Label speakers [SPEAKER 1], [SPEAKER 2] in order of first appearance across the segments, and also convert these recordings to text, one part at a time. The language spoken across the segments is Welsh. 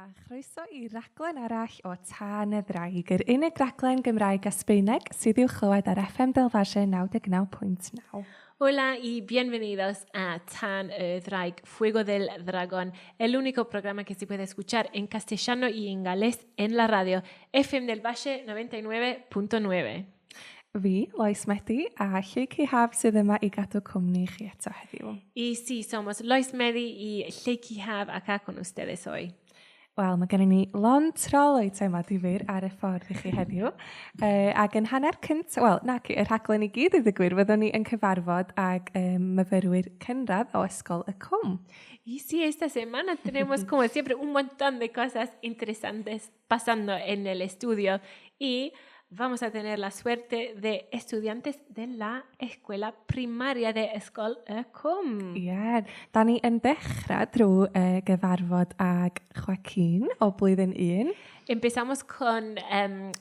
[SPEAKER 1] A chroeso i raglen arall o Tân y Ddraig, yr unig raglen Gymraeg a Sbaeneg sydd i'w chlywed ar FM Del Valle 99.9.
[SPEAKER 2] Hola y bienvenidos a Tân y Ddraig, Fuego del Dragón, el único programa que se puede escuchar en castellano y en galés en la radio FM del Valle 99.9.
[SPEAKER 1] Fi, Lois Medi, a Lleucu Haf sydd yma i gadw cwmni i chi eto heddiw.
[SPEAKER 2] Y sí, somos Lois Medi y Lleucu Haf acá con ustedes hoy.
[SPEAKER 1] Wel, mae gennym ni lond trol o eitemau difyr ar y ffordd i chi heddiw. Ac yn hanner cynt, wel, naci, y rhaglen i gyd i ddigwydd, fyddwn ni yn cyfarfod ag myfyrwyr cynradd o Ysgol y Cwm.
[SPEAKER 2] Y sí, esta semana tenemos, como siempre, un montón de cosas interesantes pasando en el estudio y vamos a tener la suerte de estudiantes de la escuela primaria de Ysgol y Cwm.
[SPEAKER 1] Ie, yeah. Da ni yn dechrau drwy gyfarfod ag Joaquín o blwyddyn 1.
[SPEAKER 2] Empezamos con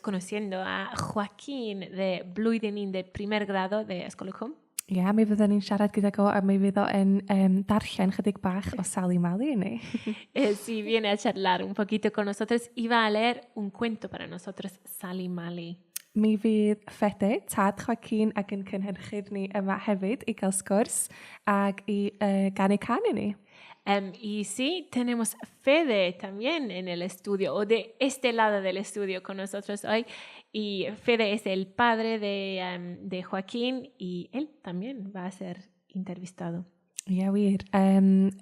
[SPEAKER 2] conociendo a Joaquín de blwyddyn 1 de primer grado de Ysgol y Cwm.
[SPEAKER 1] Ie, yeah, mi fyddwn ni'n siarad gyda go a mi fydd o yn darllen chydig bach o Sali Mali i ni.
[SPEAKER 2] Sí, viene a charlar un poquito con nosotros y va a leer un cuento para nosotros, Sali Mali.
[SPEAKER 1] Mi fydd Fede, tad Joaquín ac yn cynhyrchydd ni yma hefyd i gael sgwrs ac i ganu cân i ni.
[SPEAKER 2] Y sí, tenemos Fede también en el estudio, o de este lado del estudio con nosotros hoy. Y Fede es el padre de Joaquín y él también va a ser entrevistado.
[SPEAKER 1] Ie, yeah, wir.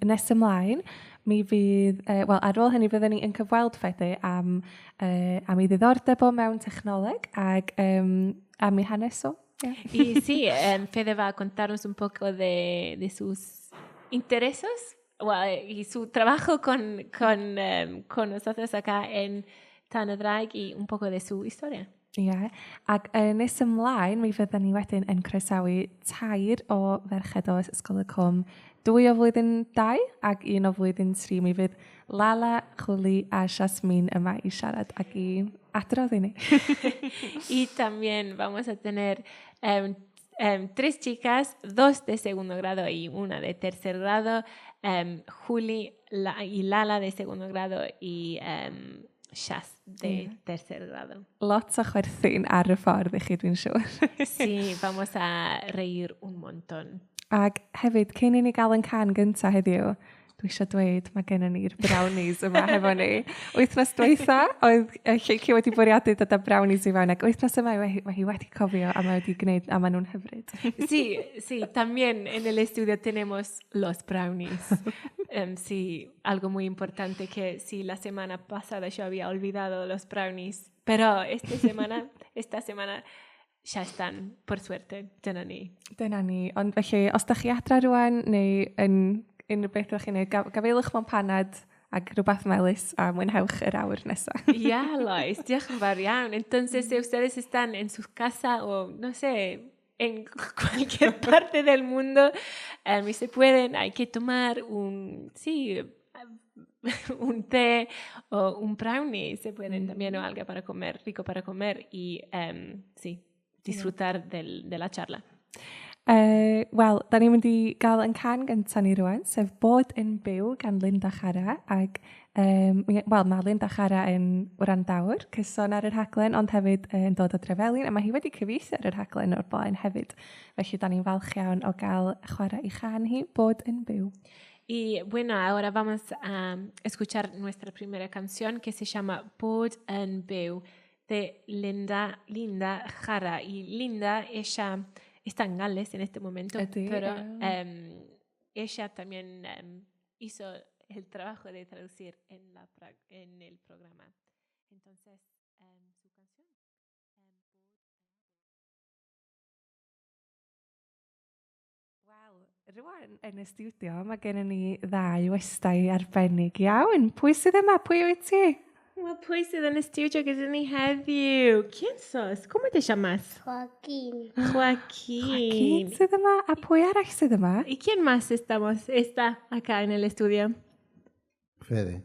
[SPEAKER 1] Nes ymlaen, mi fydd, wel, ar ôl hynny fyddwn ni yn cyfweld Fede am ei ddiddordeb o mewn technoleg ac am ei hanes o. Yeah.
[SPEAKER 2] Y sí, Fede va a contarnos un poco de sus intereses y su trabajo con nosotros acá en Tân y Ddraig y un poco de su historia.
[SPEAKER 1] Ie, yeah. Ac nes ymlaen, mi fyddwn ni wedyn yn croesawu tair o ferched o Ysgol y Cwm, dwy o flwyddyn 2 ac un o flwyddyn 3. Mi fydd Lala, Juli a Jasmine yma i siarad ac i adrodd i ni.
[SPEAKER 2] Y también vamos a tener tres chicas, dos de segundo grado y una de tercer grado, Juli y Lala de segundo grado y Shas de tercer grado.
[SPEAKER 1] Lot o chwerthin ar y ffordd i chi, dwi'n siŵr.
[SPEAKER 2] Sí, vamos a reír un montón.
[SPEAKER 1] Ac hefyd, cyn i ni gael yn cân gyntaf heddiw, dwi eisiau dweud mae gennym ni'r brownies yma hefo ni. Wythnos dwytha, oedd Lleucu wedi bwriadu dod â brownies i fewn, ac wythnos yma mae hi wedi cofio a mae wedi gwneud, a maen nhw'n hyfryd.
[SPEAKER 2] Sí, sí, también en el estudio tenemos los brownies. Sí, algo muy importante que sí, la semana pasada yo había olvidado los brownies, pero esta semana ya están, por suerte, dyna ni.
[SPEAKER 1] Dyna ni, ond felly, os da chi adra rwan, neu yn unrhyw beth ydych chi'n neud, gafeilwch mewn panad ac rhywbeth melys a mwynhewch yr awr nesaf.
[SPEAKER 2] Ya, Lois, diolch yn fawr iawn. Entonces, si ustedes están en su casa o, no sé, en cualquier parte del mundo, y se pueden, hay que tomar un, sí, un té o un brownie, se pueden también, o algo para comer, rico para comer, y sí, disfrutar de la charla.
[SPEAKER 1] Wel, da ni'n mynd i gael yn cân gyntaf ni rwan, sef Bod yn Byw gan Linda Chara. Ac, wel, mae Linda Chara yn wrandawr cyson ar y rhaglen, ond hefyd yn dod o Drefelin, a mae hi wedi cyfieithu ar y rhaglen o'r blaen hefyd. Felly, da ni'n falch iawn o gael chwarae ei chân hi, Bod yn Byw.
[SPEAKER 2] Y bueno, ahora vamos a escuchar nuestra primera canción que se llama Bod yn Byw de Linda Jara. Y Linda, ella está en Gales en este momento,
[SPEAKER 1] Ydy,
[SPEAKER 2] pero
[SPEAKER 1] ie.
[SPEAKER 2] Ella también hizo el trabajo de traducir en el programa. Entonces, su canción.
[SPEAKER 1] Wel, rwan yn y stiwdio, mae gennym ni ddau westai arbennig iawn. Pwy sydd yma? Pwy wyt ti?
[SPEAKER 2] Wel, pwy sydd yn y stiwdio gyda ni heddiw? ¿Quién sos? ¿Cómo te llamas?
[SPEAKER 3] Joaquín.
[SPEAKER 2] Joaquín.
[SPEAKER 1] Joaquín sydd yma. A pwy arall sydd yma?
[SPEAKER 2] ¿Y quién más está acá en el estudio?
[SPEAKER 4] Fede.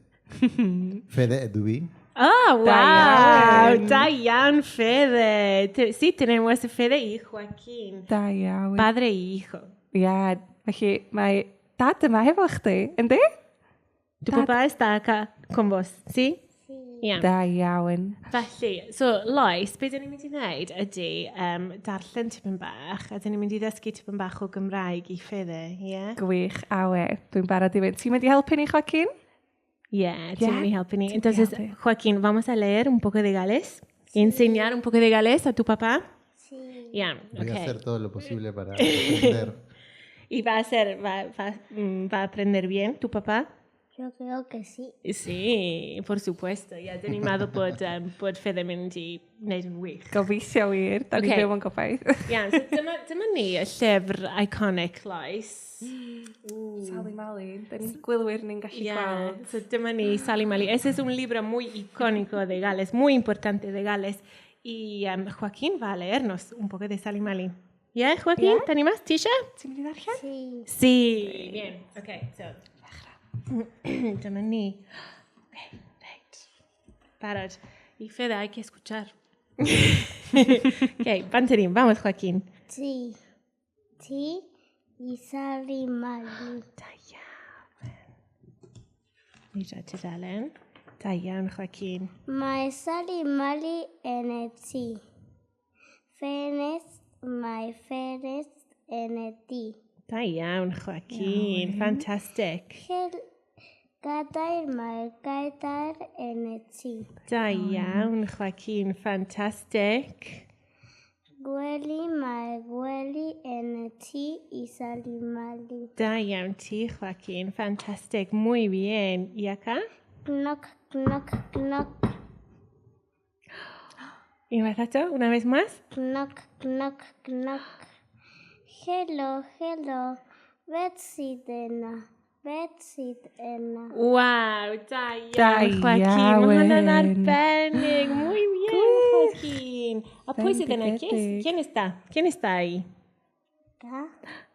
[SPEAKER 4] Fede ydw i.
[SPEAKER 2] Oh,
[SPEAKER 1] Da
[SPEAKER 2] wow!
[SPEAKER 1] iawn.
[SPEAKER 2] Da iawn, Fede. Sí, tenemos Fede y Joaquín.
[SPEAKER 1] Da iawn.
[SPEAKER 2] Padre y hijo.
[SPEAKER 1] Ie, felly mae dad yma hefo chdi, yndi?
[SPEAKER 2] Tu
[SPEAKER 1] Dad.
[SPEAKER 2] papá está acá con vos, sí?
[SPEAKER 3] Sí.
[SPEAKER 2] Iawn.
[SPEAKER 1] Da iawn.
[SPEAKER 2] Felly, so Lois, be dyn ni'n mynd i wneud ydy darllen tipyn bach, a dyn ni'n mynd i ddysgu tipyn bach o Gymraeg i Fede, ie? Yeah?
[SPEAKER 1] Gwych, awe. Dwi'n barod i fynd. Ti'n mynd i helpu ni, Joaquin?
[SPEAKER 2] Yeah, ti'n
[SPEAKER 1] Yeah.
[SPEAKER 2] mynd i helpu ni.
[SPEAKER 1] Ti'n mynd i
[SPEAKER 2] Entonces,
[SPEAKER 1] helpu.
[SPEAKER 2] Joaquín, vamos a leer un poco de galés y enseñar un poco de galés a tu papá.
[SPEAKER 3] Sí.
[SPEAKER 2] Yeah,
[SPEAKER 4] Voy a
[SPEAKER 2] okay.
[SPEAKER 4] hacer todo lo posible para aprender.
[SPEAKER 2] Y va a ser, va, va, va a aprender bien tu papá.
[SPEAKER 3] Yo creo que sí.
[SPEAKER 2] Sí, por supuesto. Ja, dyn ni'n meddwl bod Fede mynd i wneud yn wych.
[SPEAKER 1] Gobeithio wir. Da ni'n
[SPEAKER 2] Ocê.
[SPEAKER 1] byw yn gobaith.
[SPEAKER 2] Iawn, so dyma ni, y llyfr iconic Lois.
[SPEAKER 1] Sali Mali. Da ni'n gwylwyr ni'n gallu
[SPEAKER 2] Yeah,
[SPEAKER 1] gweld.
[SPEAKER 2] so dyma ni, Sali Mali. Ese es un libro muy icónico de Gales, muy importante de Gales. Y Joaquín va a leernos un poco de Sali Mali. ¿Ya, Joaquín?
[SPEAKER 1] Yeah.
[SPEAKER 2] ¿Te animas? ¿Tisha?
[SPEAKER 1] Ti'n mynd i ddarllen?
[SPEAKER 3] Sí.
[SPEAKER 2] Sí. Bien, ok, so. Dyma ni. Ok, reit. Barod. Y Fede, hay que escuchar. Ok, Panterín, vamos, Joaquín.
[SPEAKER 3] Sí. Sí. Y Sally Mali.
[SPEAKER 2] Da iawn. Ni dra tudalen. Da iawn, Joaquín.
[SPEAKER 3] Mae Sally Mali yn y tŷ. Ffenest, mae ffenest yn y tŷ.
[SPEAKER 2] Da iawn, Joaquín. Fantastic.
[SPEAKER 3] Hel gadair, mae gadair yn y tŷ.
[SPEAKER 2] Da iawn, Joaquín. Fantastic.
[SPEAKER 3] Gwely, mae gwely yn y tŷ i Sally Mali.
[SPEAKER 2] Da iawn ti, Joaquín. Fantastic. Muy bien. ¿Y acá?
[SPEAKER 3] Knock, knock, knock,
[SPEAKER 2] Unwaith eto, una vez más.
[SPEAKER 3] knock, knock, knock. Helo, helo, beth sydd yna? Beth sydd yna?
[SPEAKER 2] Wow, da
[SPEAKER 1] Da
[SPEAKER 2] iawn, Joaquín. Mae hwnna'n
[SPEAKER 1] iawn.
[SPEAKER 2] arbennig. Muy bien, Joaquín. A pwy sydd yna? ¿Quién,
[SPEAKER 1] Bendigedig.
[SPEAKER 2] ¿Quién está? ¿Quién está ahí?
[SPEAKER 3] Ga,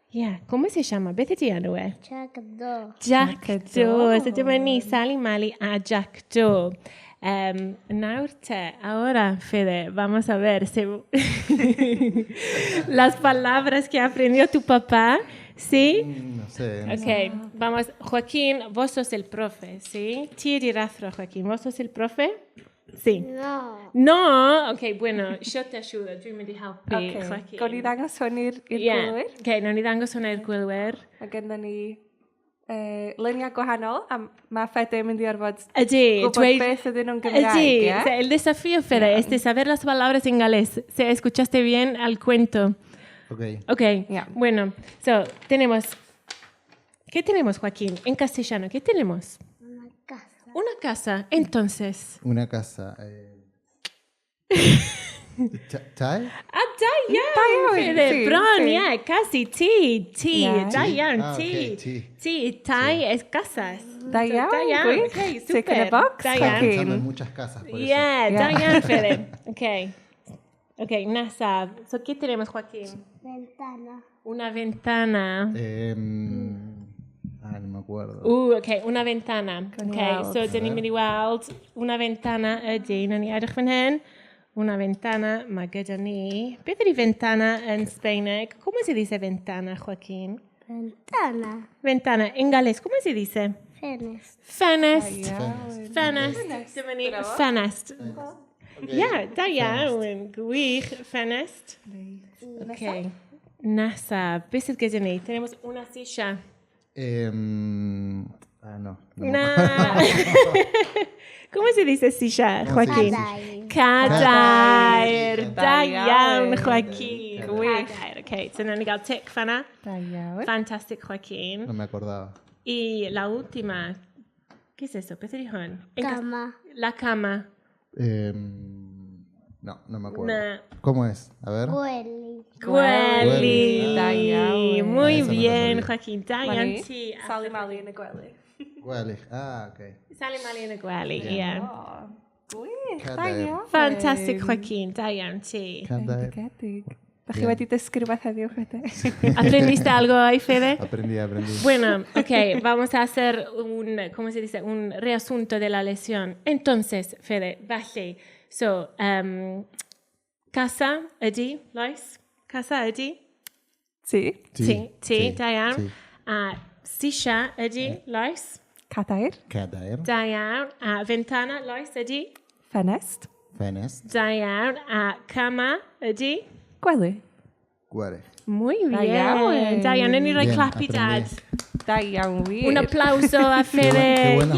[SPEAKER 2] Yeah, ¿cómo se llama? Beth ydi enw e?
[SPEAKER 3] Jack Do.
[SPEAKER 2] Jack
[SPEAKER 1] Jack
[SPEAKER 2] Doe. So
[SPEAKER 1] Doe.
[SPEAKER 2] dyma ni, Sally Mally a Jack Doe. Nawr te, ahora, Fede, vamos a ver si las palabras que aprendió tu papá, ¿sí?
[SPEAKER 4] No sé. no sé.
[SPEAKER 2] Ok, vamos, Joaquín, vos sos el profe, ¿sí? Ti ydi'r athro, Joaquín, vos sos el profe? Sí.
[SPEAKER 3] No.
[SPEAKER 2] No, ok, bueno, yo te ayudo, dwi'n mynd i helpu,
[SPEAKER 1] Ocê,
[SPEAKER 2] Joaquín.
[SPEAKER 1] Gawn ni ddangos hwn i'r
[SPEAKER 2] Yeah.
[SPEAKER 1] gwylwyr.
[SPEAKER 2] Ok, nawn ni ddangos hwnna i'r gwylwyr.
[SPEAKER 1] Mae gennym ni luniau gwahanol, a mae Fede yn mynd i orfod
[SPEAKER 2] Ydy,
[SPEAKER 1] gwybod
[SPEAKER 2] dweud...
[SPEAKER 1] beth ydyn nhw'n Gymraeg,
[SPEAKER 2] Ydy,
[SPEAKER 1] ie?
[SPEAKER 2] o sea, el desafío, Fede, es de saber las palabras en galés. Si escuchaste bien al cuento.
[SPEAKER 4] Ok.
[SPEAKER 2] Ok,
[SPEAKER 1] Yeah.
[SPEAKER 2] bueno, so, tenemos... ¿Qué tenemos, Joaquín? En castellano, ¿qué tenemos?
[SPEAKER 3] Una casa.
[SPEAKER 2] Una casa, entonces.
[SPEAKER 4] Una casa. ¿Chai?
[SPEAKER 2] Ah, da iawn,
[SPEAKER 1] Da iawn,
[SPEAKER 2] Fede.
[SPEAKER 1] sí,
[SPEAKER 2] Bron,
[SPEAKER 1] sí.
[SPEAKER 2] yeah, casi. Ti, ti,
[SPEAKER 1] Yeah.
[SPEAKER 2] da iawn,
[SPEAKER 4] Ah,
[SPEAKER 2] ti.
[SPEAKER 4] ok, ti.
[SPEAKER 2] Ti, tai es casas.
[SPEAKER 1] Da
[SPEAKER 2] So,
[SPEAKER 1] iawn,
[SPEAKER 2] da iawn,
[SPEAKER 1] gwych.
[SPEAKER 2] ok,
[SPEAKER 1] Tick in a
[SPEAKER 2] super.
[SPEAKER 1] box,
[SPEAKER 2] Da
[SPEAKER 4] Estaba
[SPEAKER 2] iawn.
[SPEAKER 1] Joaquín.
[SPEAKER 4] pensando en muchas casas, por eso.
[SPEAKER 2] Yeah, da
[SPEAKER 1] Yeah.
[SPEAKER 2] iawn, Fede. Ok. Ok, nesaf. So, ¿qué tenemos, Joaquín?
[SPEAKER 3] Ventana.
[SPEAKER 2] Una ventana.
[SPEAKER 4] Ah, no me acuerdo.
[SPEAKER 2] Ok, una ventana.
[SPEAKER 1] Gawn ni
[SPEAKER 2] Ok,
[SPEAKER 1] weld.
[SPEAKER 2] so dyn ni'n mynd i weld una ventana ydy, nawn ni edrych fan hyn. Una ventana, mae gyda ni. Beth ydy ventana yn Sbaeneg? ¿Cómo se dice ventana, Joaquín?
[SPEAKER 3] Ventana.
[SPEAKER 2] Ventana, en galés, ¿cómo se dice?
[SPEAKER 3] Ffenest.
[SPEAKER 2] Ffenest.
[SPEAKER 4] Ffenest.
[SPEAKER 2] Ffenest. Dyma ni,
[SPEAKER 1] Bravo.
[SPEAKER 2] ffenest.
[SPEAKER 4] Ok.
[SPEAKER 2] Ie, da iawn. Gwych, ffenest. Ok. Nesaf, beth sydd gyda ni? Tenemos una silla.
[SPEAKER 4] Ah, no. No me
[SPEAKER 2] Na. ¿Cómo se dice silla,
[SPEAKER 4] ¿Cómo se
[SPEAKER 2] Joaquín?
[SPEAKER 4] dice?
[SPEAKER 3] Cadair.
[SPEAKER 2] Cadair. Da
[SPEAKER 1] Da
[SPEAKER 2] iawn,
[SPEAKER 1] iawn.
[SPEAKER 2] Joaquín.
[SPEAKER 1] Gwych.
[SPEAKER 2] Cadair. Ok, so nawn ni gael tic fanna.
[SPEAKER 1] Da iawn.
[SPEAKER 2] Fantastic, Joaquín.
[SPEAKER 4] No me acordaba.
[SPEAKER 2] Y la última. ¿Qué es eso? Beth ydi hwn? En cas-
[SPEAKER 3] Cama.
[SPEAKER 2] La cama.
[SPEAKER 4] No, no me acuerdo.
[SPEAKER 2] Na.
[SPEAKER 4] ¿Cómo es? A ver.
[SPEAKER 3] Gwely.
[SPEAKER 2] Gwely.
[SPEAKER 1] Da iawn.
[SPEAKER 2] Muy
[SPEAKER 4] Esa no la
[SPEAKER 2] bien,
[SPEAKER 4] sabía.
[SPEAKER 2] Joaquín. Da
[SPEAKER 1] Ma
[SPEAKER 2] iawn
[SPEAKER 1] ni.
[SPEAKER 2] ti.
[SPEAKER 1] Sali Mali yn y gwely.
[SPEAKER 4] Gwely. Ah, ok.
[SPEAKER 2] Sally Mali yn y gwely, ie.
[SPEAKER 1] O, gwych, da
[SPEAKER 4] Cadair.
[SPEAKER 1] iawn.
[SPEAKER 2] Fantastic, Joaquín. Da iawn ti.
[SPEAKER 4] Cadair.
[SPEAKER 1] Bendigedig. Da chi wedi dysgu rhywbeth heddiw, Fede?
[SPEAKER 2] ¿Aprendiste algo hoy, Fede?
[SPEAKER 4] Aprendí, aprendí.
[SPEAKER 2] Bueno, ok, vamos a hacer un, ¿cómo se dice? Un reasunto de la lección. Entonces, Fede, felly, so, casa ydy, Lois? Casa ydy?
[SPEAKER 1] Ti?
[SPEAKER 2] Ti, ti, da iawn.
[SPEAKER 4] Sí.
[SPEAKER 2] A sisha ydy, Lois?
[SPEAKER 1] Cadair.
[SPEAKER 4] Cadair.
[SPEAKER 2] Da iawn. A ventana, Lois, ydy?
[SPEAKER 1] Ffenest.
[SPEAKER 4] Ffenest.
[SPEAKER 2] Da iawn. A cama, ydy?
[SPEAKER 1] Gwely.
[SPEAKER 4] Gwely.
[SPEAKER 2] Muy
[SPEAKER 1] Da
[SPEAKER 2] bien.
[SPEAKER 1] iawn.
[SPEAKER 2] Da iawn. Newn ni roi
[SPEAKER 4] Bien,
[SPEAKER 2] clap i dad.
[SPEAKER 4] aprendí.
[SPEAKER 1] Da iawn wir.
[SPEAKER 2] Un aplauso a Fede.
[SPEAKER 4] Qué buenos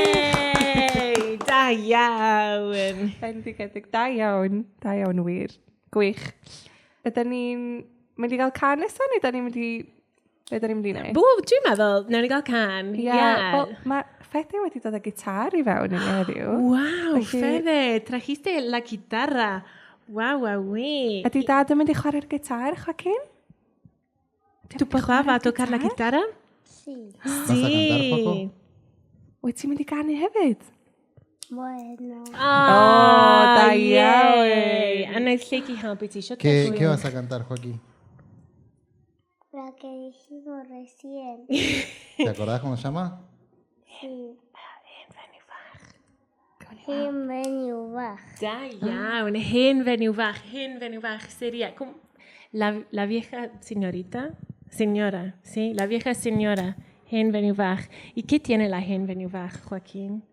[SPEAKER 2] Yay! Da iawn.
[SPEAKER 1] Bendigedig. Da iawn. Da iawn wir. Gwych. Ydyn ni'n mynd i gael can nesaf neu ydyn ni'n mynd i... Be ydyn ni'n mynd i wneud?
[SPEAKER 2] Bw, dwi'n meddwl, newn ni gael can.
[SPEAKER 1] Ie. Wel, mae Fede wedi dod â gitar i fewn i ni heddiw.
[SPEAKER 2] Wow,
[SPEAKER 1] Felly-
[SPEAKER 2] Fede, trajiste la guitarra. Wow, wow, wi.
[SPEAKER 1] Ydy dad yn mynd i chwarae'r gitar, Joaquin?
[SPEAKER 2] Tu papá va a tocar la guitarra?
[SPEAKER 3] Sí.
[SPEAKER 4] ¿Vas a cantar, Joaco?
[SPEAKER 1] Wyt ti'n mynd i ganu hefyd?
[SPEAKER 3] Bueno.
[SPEAKER 2] Ah,
[SPEAKER 1] Oh, da
[SPEAKER 2] yay.
[SPEAKER 1] iawn.
[SPEAKER 2] A wnaeth Lleucu i helpu ti. Shwt
[SPEAKER 4] ¿Qué vas a cantar, Joaquín?
[SPEAKER 3] La que dijimos recién.
[SPEAKER 4] ¿Te acordás cómo se llama?
[SPEAKER 3] Sí. Hen fenyw fach.
[SPEAKER 2] Da iawn, hen fenyw fach, hen fenyw fach sería como la vieja señorita, señora, sí, la vieja señora, hen fenyw fach. ¿Y qué tiene la hen fenyw fach, Joaquín?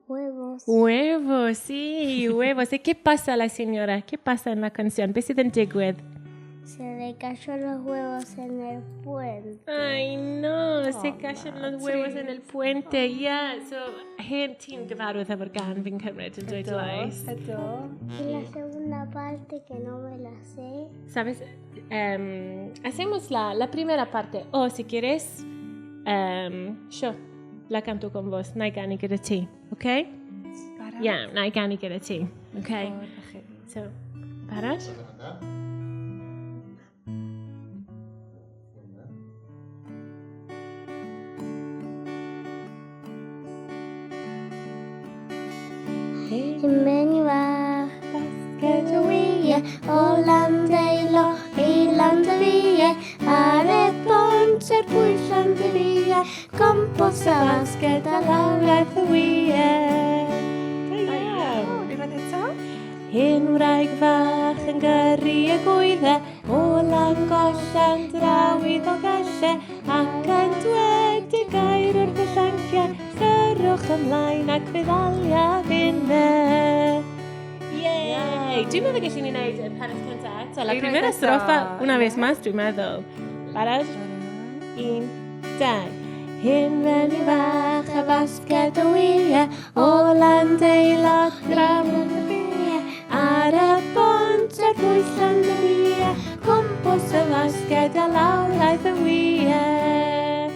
[SPEAKER 3] Huevos.
[SPEAKER 2] Huevos, sí, huevos. ¿Y qué pasa a la señora? ¿Qué pasa en la canción? Beth sydd yn digwydd?
[SPEAKER 3] Se le cayó los huevos en el puente.
[SPEAKER 2] Ay, no, se cayen los huevos en el puente. Yeah, so hen ti'n gyfarwydd efo'r gan fi'n cymryd yn dweud Lois.
[SPEAKER 1] Ydw.
[SPEAKER 3] Y la segunda parte que no me la sé.
[SPEAKER 2] ¿Sabes? Hacemos la primera parte. O si quieres, yo la canto con vos. Na i ganu gyda ti, ok?
[SPEAKER 1] Barod?
[SPEAKER 2] Yeah, na i ganu gyda ti, ok?
[SPEAKER 1] Barod.
[SPEAKER 2] So, barod?
[SPEAKER 4] ¿Vas a cantar?
[SPEAKER 3] Hen fenyw fach, basged o wyau, o Landeilo i Landybie, ar y bont ar bwys Landybie, gwmpas y basged a lawr aeth y wyau.
[SPEAKER 2] Da iawn.
[SPEAKER 1] Unwaith eto?
[SPEAKER 2] Hen wraig fach yn gyrru y gwyddau, o Langollen draw i Ddolgellau, ac yn dweud y gair wrth y llanciau, gyrrwch ymlaen ac fe ddaliaf inne. Yay! Dwi'n meddwl gallwn ni wneud y pennill cyntaf eto. La
[SPEAKER 1] Unwaith
[SPEAKER 2] primera
[SPEAKER 1] eto.
[SPEAKER 2] strofa, una vez más, dwi'n meddwl. Barod? Un, dau. Hen fenyw fach a basged o wyau, o Landeilo draw i Landybie, ar y bont ar bwys Landybie, gwmpas y basged a lawr aeth y wyau.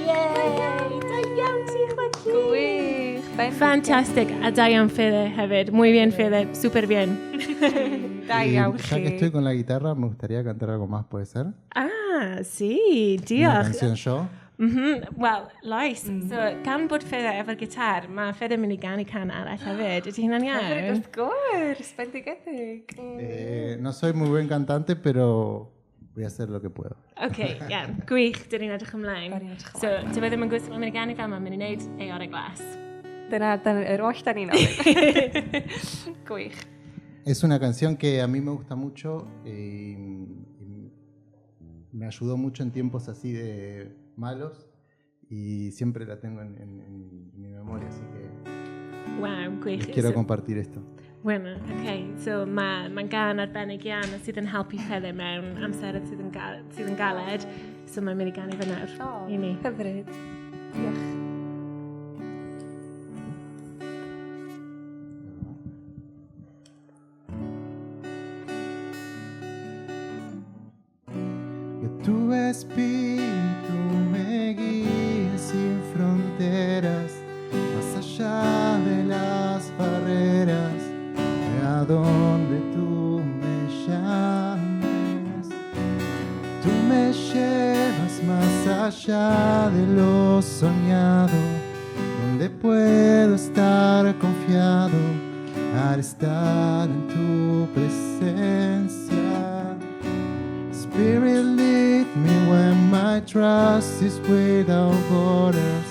[SPEAKER 2] Yay! Da iawn ti, Joaquin!
[SPEAKER 1] Gwych. Bendigedig.
[SPEAKER 2] Fantastic. A da iawn Fede hefyd. Muy bien, Fede. Super bien.
[SPEAKER 1] Da
[SPEAKER 4] Y
[SPEAKER 1] iawn
[SPEAKER 4] ya que
[SPEAKER 1] chi.
[SPEAKER 4] estoy con la guitarra, me gustaría cantar algo más, ¿puede ser?
[SPEAKER 2] Ah, sí,
[SPEAKER 4] Una
[SPEAKER 2] diolch.
[SPEAKER 4] canción yo.
[SPEAKER 2] Wel, Lois, so, gan bod Fede efo'r gitar, mae Fede yn mynd i ganu can arall hefyd. Ydy hynna'n iawn?
[SPEAKER 1] Wrth gwrs, bendigedig.
[SPEAKER 4] No soy muy buen cantante, pero voy a hacer lo que puedo.
[SPEAKER 2] OK, iawn. Gwych, dyn ni'n edrych ymlaen.
[SPEAKER 1] Da ni'n edrych
[SPEAKER 2] So, ti fe ddim yn gwybod sut mae'n mynd i ganu fel, mae'n mynd i wneud ei orau glas.
[SPEAKER 1] Dyna, dyna yr oll da ni'n ofyn. Gwych.
[SPEAKER 4] Es una canción que a mí me gusta mucho y me ayudó mucho en tiempos así de malos y siempre la tengo en mi memoria, así que
[SPEAKER 2] Waw, gwych.
[SPEAKER 4] quiero
[SPEAKER 2] So,
[SPEAKER 4] compartir esto.
[SPEAKER 2] Bueno, OK. So, mae'n ma gan arbennig iawn a sydd yn helpu Fede mewn amser sydd yn, sydd yn galed. So, mae'n mynd i ganu fe nawr.
[SPEAKER 1] O,
[SPEAKER 2] I ni.
[SPEAKER 1] Hyfryd. Diolch.
[SPEAKER 4] Que tu espíritu me guíe sin fronteras, más allá de las barreras, a donde tú me llames. Tú me llevas más allá de lo soñado, donde puedo estar confiado al estar en tu presencia. Spirit, lead me when my trust is without borders.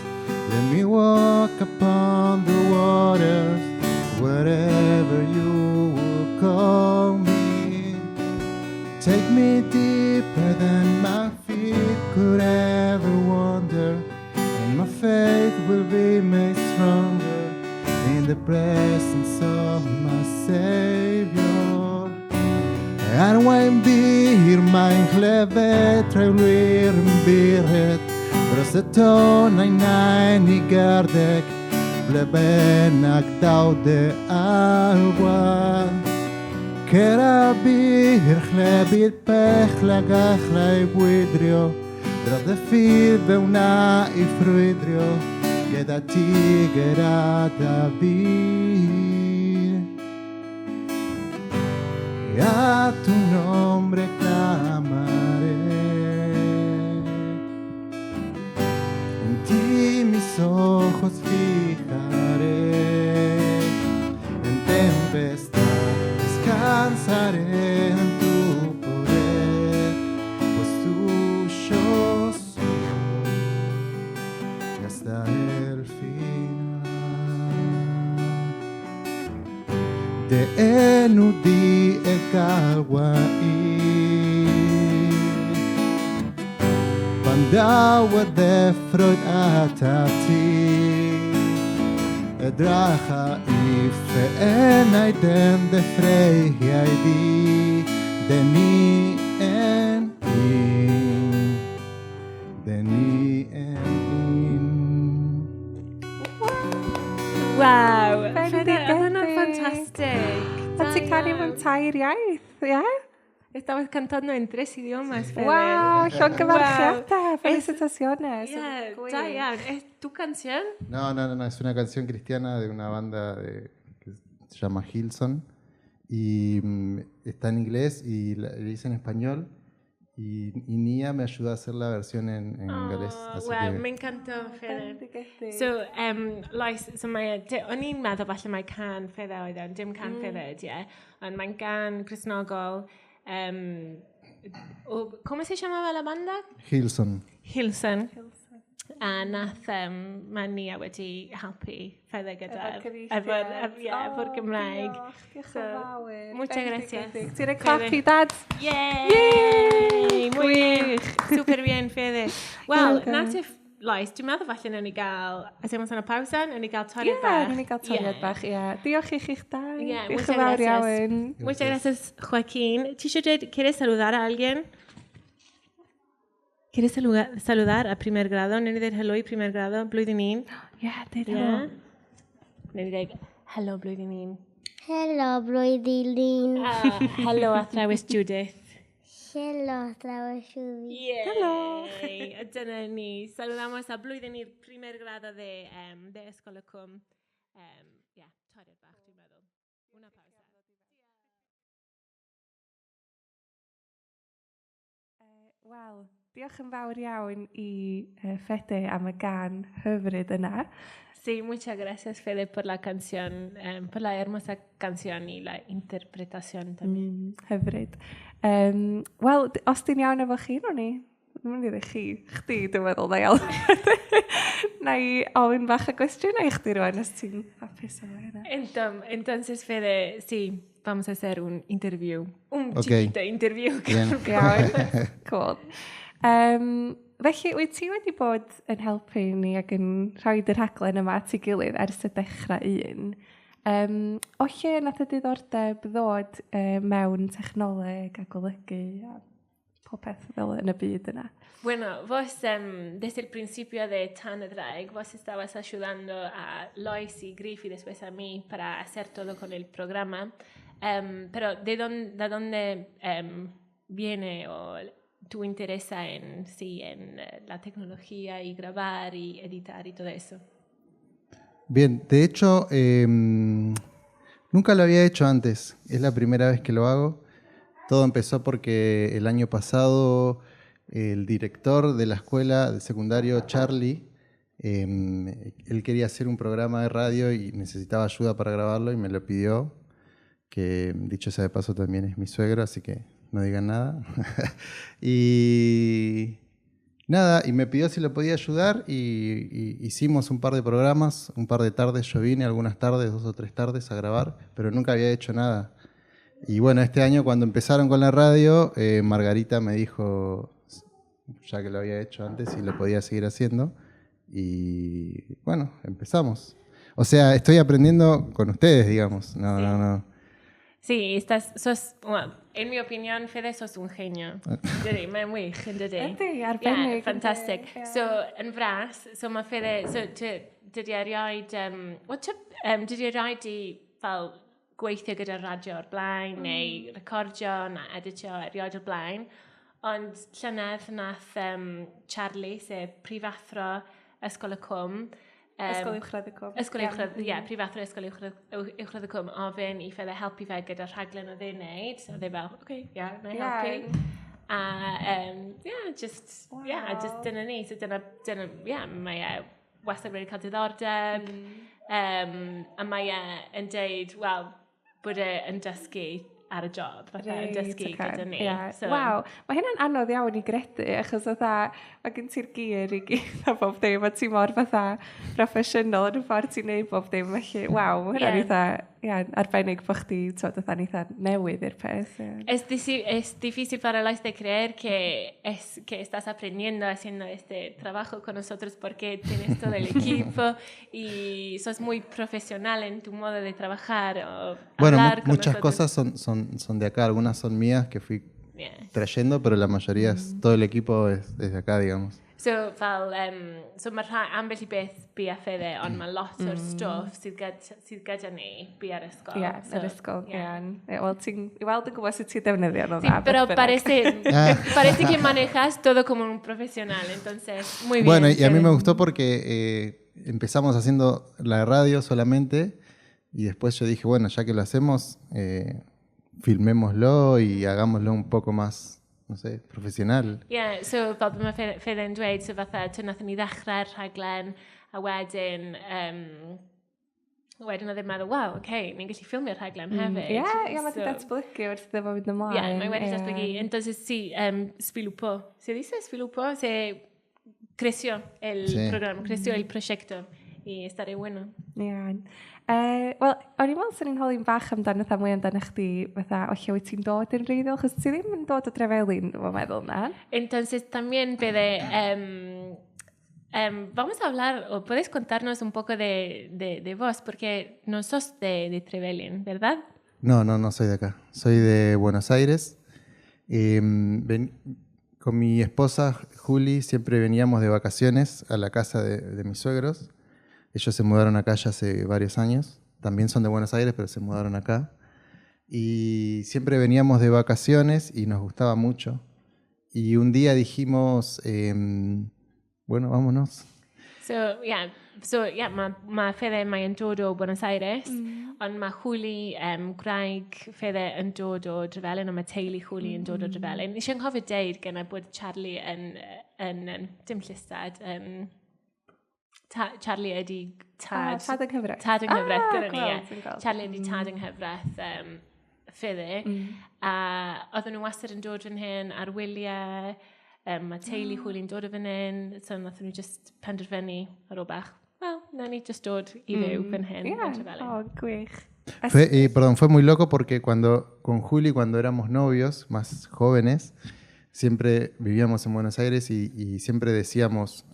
[SPEAKER 4] Let me walk upon the waters, wherever you will call me. Take me deeper than my feet could ever faith will be made stronger in the presence of my Savior. Arwain bir mae'n clefyd treulwyr yn byrhed dros y tonau nain i gardeg ble bynnag daw dy alwad. Cera bir chlebyd pechla gachla i gwydrio Drodd y ffydd fe wna i ffrwydrio gyda ti gyda David. A tu nombre clamaré. En ti mis ojos fijaré. En tempestad descansaré en tu poder, pues tuyo soy hasta el final. Dy enw di y galwa i. Pan daw y ddeffroed atat ti, Edrycha i fy enaid yn dy ffreihiau di, Dyn ni yn un, dyn ni yn un.
[SPEAKER 2] Waw!
[SPEAKER 1] Bendigedig.
[SPEAKER 2] Oedd hwnna'n ffantastig.
[SPEAKER 1] A ti'n canu mewn tair iaith, ie?
[SPEAKER 2] Estabas cantando en tres idiomas, Fede.
[SPEAKER 1] Waw, llongyfarchiadau, felicitaciones.
[SPEAKER 2] Yeah, da iawn. ¿Es tu canción?
[SPEAKER 4] No, no, no, no, es una canción cristiana de una banda que se llama Hillsong y está en inglés y la hice en español y Nia me ayudó a hacer la versión en galés.
[SPEAKER 2] Oh,
[SPEAKER 4] Así
[SPEAKER 2] wow,
[SPEAKER 4] que
[SPEAKER 2] me encantó, Fede.
[SPEAKER 1] Bendigedig.
[SPEAKER 2] So, Lois, so mae, o'n i'n meddwl falle mae cân Fede oedd e, ond dim cân Fede ydi e, ond mae'n gân Gristnogol. ¿Cómo se llamaba la banda?
[SPEAKER 4] Hillsong.
[SPEAKER 2] Hillsong. A nath mae Nia wedi helpu Fede gyda
[SPEAKER 1] Efo'r cyfieithiad.
[SPEAKER 2] efo'r Gymraeg.
[SPEAKER 1] Diolch, diolch
[SPEAKER 2] So,
[SPEAKER 1] yn fawr.
[SPEAKER 2] muchas gracias.
[SPEAKER 1] Bendigedig. Ti'n rhoi clap i dad?
[SPEAKER 2] Yay!
[SPEAKER 1] Yay!
[SPEAKER 2] Muy bien.
[SPEAKER 1] Gwych.
[SPEAKER 2] Super bien, Fede. Wel,
[SPEAKER 1] Well
[SPEAKER 2] na ti, Lois, dwi'n meddwl falle newn ni gael, hacemos una pausa, newn ni gael toriad
[SPEAKER 1] Ie,
[SPEAKER 2] bach.
[SPEAKER 1] newn ni gael toriad
[SPEAKER 2] Ie.
[SPEAKER 1] bach, ie. Diolch i chi'ch dau.
[SPEAKER 2] Ie,
[SPEAKER 1] Diolch
[SPEAKER 2] muchas
[SPEAKER 1] yn fawr
[SPEAKER 2] gracias.
[SPEAKER 1] iawn.
[SPEAKER 2] Muchas gracias, Joaquín. Ti eisiau dweud, ¿quieres saludar a alguien? ¿Quieres saludar a primer grado? Newn ni ddweud hello i primer grado, blwyddyn un.
[SPEAKER 1] Ie, deud
[SPEAKER 2] Ie.
[SPEAKER 1] helo.
[SPEAKER 2] Newn ni ddweud hello blwyddyn un.
[SPEAKER 3] Helo, blwyddyn un.
[SPEAKER 2] Hello athrawes Judith.
[SPEAKER 3] Helo, athrawes Judith.
[SPEAKER 2] Yay.
[SPEAKER 1] Hello.
[SPEAKER 2] A dyna ni. Saludamos a blwyddyn un primer grado de Ysgol y Cwm. Yeah, toriad bach, dwi'n meddwl. Una pausa.
[SPEAKER 1] Wel, diolch yn fawr iawn i Fede am y gân hyfryd yna.
[SPEAKER 2] Sí, muchas gracias, Fede, por la canción, por la hermosa canción y la interpretación también.
[SPEAKER 1] Hyfryd. Wel, os di'n iawn efo chi, ro'n i. Dwi'n mynd i ddweud chi, chdi, dwi'n meddwl, na iawn. Na i ofyn bach o gwestiynau i chdi rwan, os ti'n hapus efo hynna.
[SPEAKER 2] Entonces, Fede, sí, vamos a hacer un interview, un
[SPEAKER 4] Ok.
[SPEAKER 2] chiquito interview.
[SPEAKER 4] Bien.
[SPEAKER 1] Iawn, cool. Felly, wyt ti wedi bod yn helpu ni ac yn rhoi y rhaglen yma at ei gilydd ers y dechrau un. O lle nath y diddordeb ddod mewn technoleg a golygu a popeth fel yn y byd yna?
[SPEAKER 2] Bueno, vos desde el principio de Tan y Ddraig, vos estabas ayudando a Lois y Griff y después a mí para hacer todo con el programa. Pero ¿de dónde viene o tu interés en, sí, en la tecnología y grabar y editar y todo eso?
[SPEAKER 4] Bien, de hecho, nunca lo había hecho antes. Es la primera vez que lo hago. Todo empezó porque el año pasado el director de la escuela de secundario, Charlie, él quería hacer un programa de radio y necesitaba ayuda para grabarlo y me lo pidió, que dicho sea de paso también es mi suegro, así que no digan nada. Y nada, y me pidió si lo podía ayudar y hicimos un par de programas, un par de tardes, yo vine algunas tardes, 2 o 3 tardes a grabar, pero nunca había hecho nada. Y bueno, este año cuando empezaron con la radio, Margarita me dijo, ya que lo había hecho antes y lo podía seguir haciendo, Y bueno, empezamos. O sea, estoy aprendiendo con ustedes, digamos. No, no, no.
[SPEAKER 2] Sí, sos, well, en mi opinión, Fede, sos un genio. Dydi, mae'n wych, yn dydi?
[SPEAKER 1] Yndi, arbennig.
[SPEAKER 2] Yeah, fantastic.
[SPEAKER 1] Yndi, ie.
[SPEAKER 2] So, yn fras, so mae Fede, so, dydi erioed, well, dydi erioed i fel gweithio gyda radio o'r blaen, neu recordio, na editio erioed o'r blaen. Ond llynedd nath Charlie, sef prifathro Ysgol y Cwm,
[SPEAKER 1] Ysgol Uwchradd y Cwm.
[SPEAKER 2] Ysgol Uwchradd, ie, prifathro Ysgol Uwchradd y Cwm, ofyn i Fede helpu fe gyda'r rhaglen oedd e'n neud. So oedd e fel, "Oce, okay, yeah, na i helpu." A, yeah, just, yeah, just dyna ni. So dyna, yeah, mae e wastad wedi cael diddordeb. A mae e yn deud, wel, bod e yn dysgu ar y job, fatha yn dysgu gyda ni.
[SPEAKER 1] So, waw, mae hynna'n anodd iawn i gredu, achos fatha, mae gen ti'r gear i gyd a bob dim, a ti mor fatha proffesiynol yn y ffordd ti'n neud bob dim, felly, waw, mae hynna'n eitha, yeah, arbennig bod chdi, twod, fatha'n eitha newydd i'r peth. Yeah.
[SPEAKER 2] Es difícil para Lois de creer que estás aprendiendo haciendo este trabajo con nosotros porque tienes todo el equipo y sos muy profesional en tu modo de trabajar o
[SPEAKER 4] Bueno,
[SPEAKER 2] hablar con
[SPEAKER 4] muchas
[SPEAKER 2] nosotros.
[SPEAKER 4] Cosas son de acá, algunas son mías que fui trayendo, pero la mayoría es todo el equipo es desde acá, digamos.
[SPEAKER 2] So, fel, so mae rhai, ambell i beth bu a Fede, ond mae lot o'r stwff sydd gyda ni bu ar ysgol.
[SPEAKER 1] Ie,
[SPEAKER 2] So,
[SPEAKER 1] yr ysgol, ie.
[SPEAKER 2] Yeah.
[SPEAKER 1] Yeah. Wel, ti'n i weld yn gwybod sut ti'n defnyddio nhw
[SPEAKER 2] Sí,
[SPEAKER 1] dda, beth
[SPEAKER 2] pero
[SPEAKER 1] bynnag.
[SPEAKER 2] parece que manejas todo como un profesional, entonces, muy bien.
[SPEAKER 4] Bueno, y a mí me
[SPEAKER 2] Fede.
[SPEAKER 4] gustó porque empezamos haciendo la radio solamente y después yo dije, bueno, ya que lo hacemos, filmémoslo y hagámoslo un poco más, no sé, profesional.
[SPEAKER 2] Yeah, so fel mae Fede'n dweud, so fatha, so nathon ni ddechrau'r rhaglen, a wedyn oedd e'n meddwl, "Waw, oce, okay, ni'n gallu ffilmio'r rhaglen hefyd."
[SPEAKER 1] Ie, mae wedi datblygu wrth iddo fo fynd ymlaen.
[SPEAKER 2] Yeah, mae wedi datblygu. Entonces, sí, sviluppó. ¿Se dice sviluppó? Se creció el programa, creció el proyecto y estaré bueno.
[SPEAKER 1] Iawn. Wel, o'n i'n meddwl swn i'n holi'n bach amdano, fatha mwy amdano chdi, fatha, o lle wyt ti'n dod yn wreiddiol, achos ti ddim yn dod o Drefelin, dwi'n meddwl na.
[SPEAKER 2] Entonces, también, Fede, vamos a hablar, o puedes contarnos un poco de vos, porque no sos de Trevelin, ¿verdad?
[SPEAKER 4] No, no, no soy de acá. Soy de Buenos Aires. Con mi esposa Juli siempre veníamos de vacaciones a la casa de mis suegros. Ellos se mudaron acá ya hace varios años. También son de Buenos Aires, pero se mudaron acá. Y siempre veníamos de vacaciones y nos gustaba mucho. Y un día dijimos, "Bueno, vámonos."
[SPEAKER 2] So, yeah, so, yeah, mae Fede mae'n dod o Buenos Aires, ond mae Juli, gwraig Fede yn dod o Drefelin, ond mae teulu Juli yn dod o Drefelin. Nes i anghofio deud gyna bod Charlie yn dim llystad, Charlie ydi tad.
[SPEAKER 1] Ah, tad yng nghyfraith.
[SPEAKER 2] Tad yng nghyfraith,
[SPEAKER 1] Ah,
[SPEAKER 2] dyna ni,
[SPEAKER 1] gweld,
[SPEAKER 2] ie.
[SPEAKER 1] dwi'n gweld.
[SPEAKER 2] Charlie ydi tad yng nghyfraith Fede. A oedden nhw wastad yn dod fan hyn ar wyliau, mae teulu Juli'n dod o fan hyn, so nathon nhw just penderfynu ar ôl bach, "Wel, na ni just dod i fyw fan hyn
[SPEAKER 1] Ie,
[SPEAKER 2] yn Trevelin."
[SPEAKER 1] O, gwych.
[SPEAKER 4] Perdón, fue muy loco porque cuando con Juli, cuando éramos novios, más jóvenes, siempre vivíamos en Buenos Aires y siempre decíamos,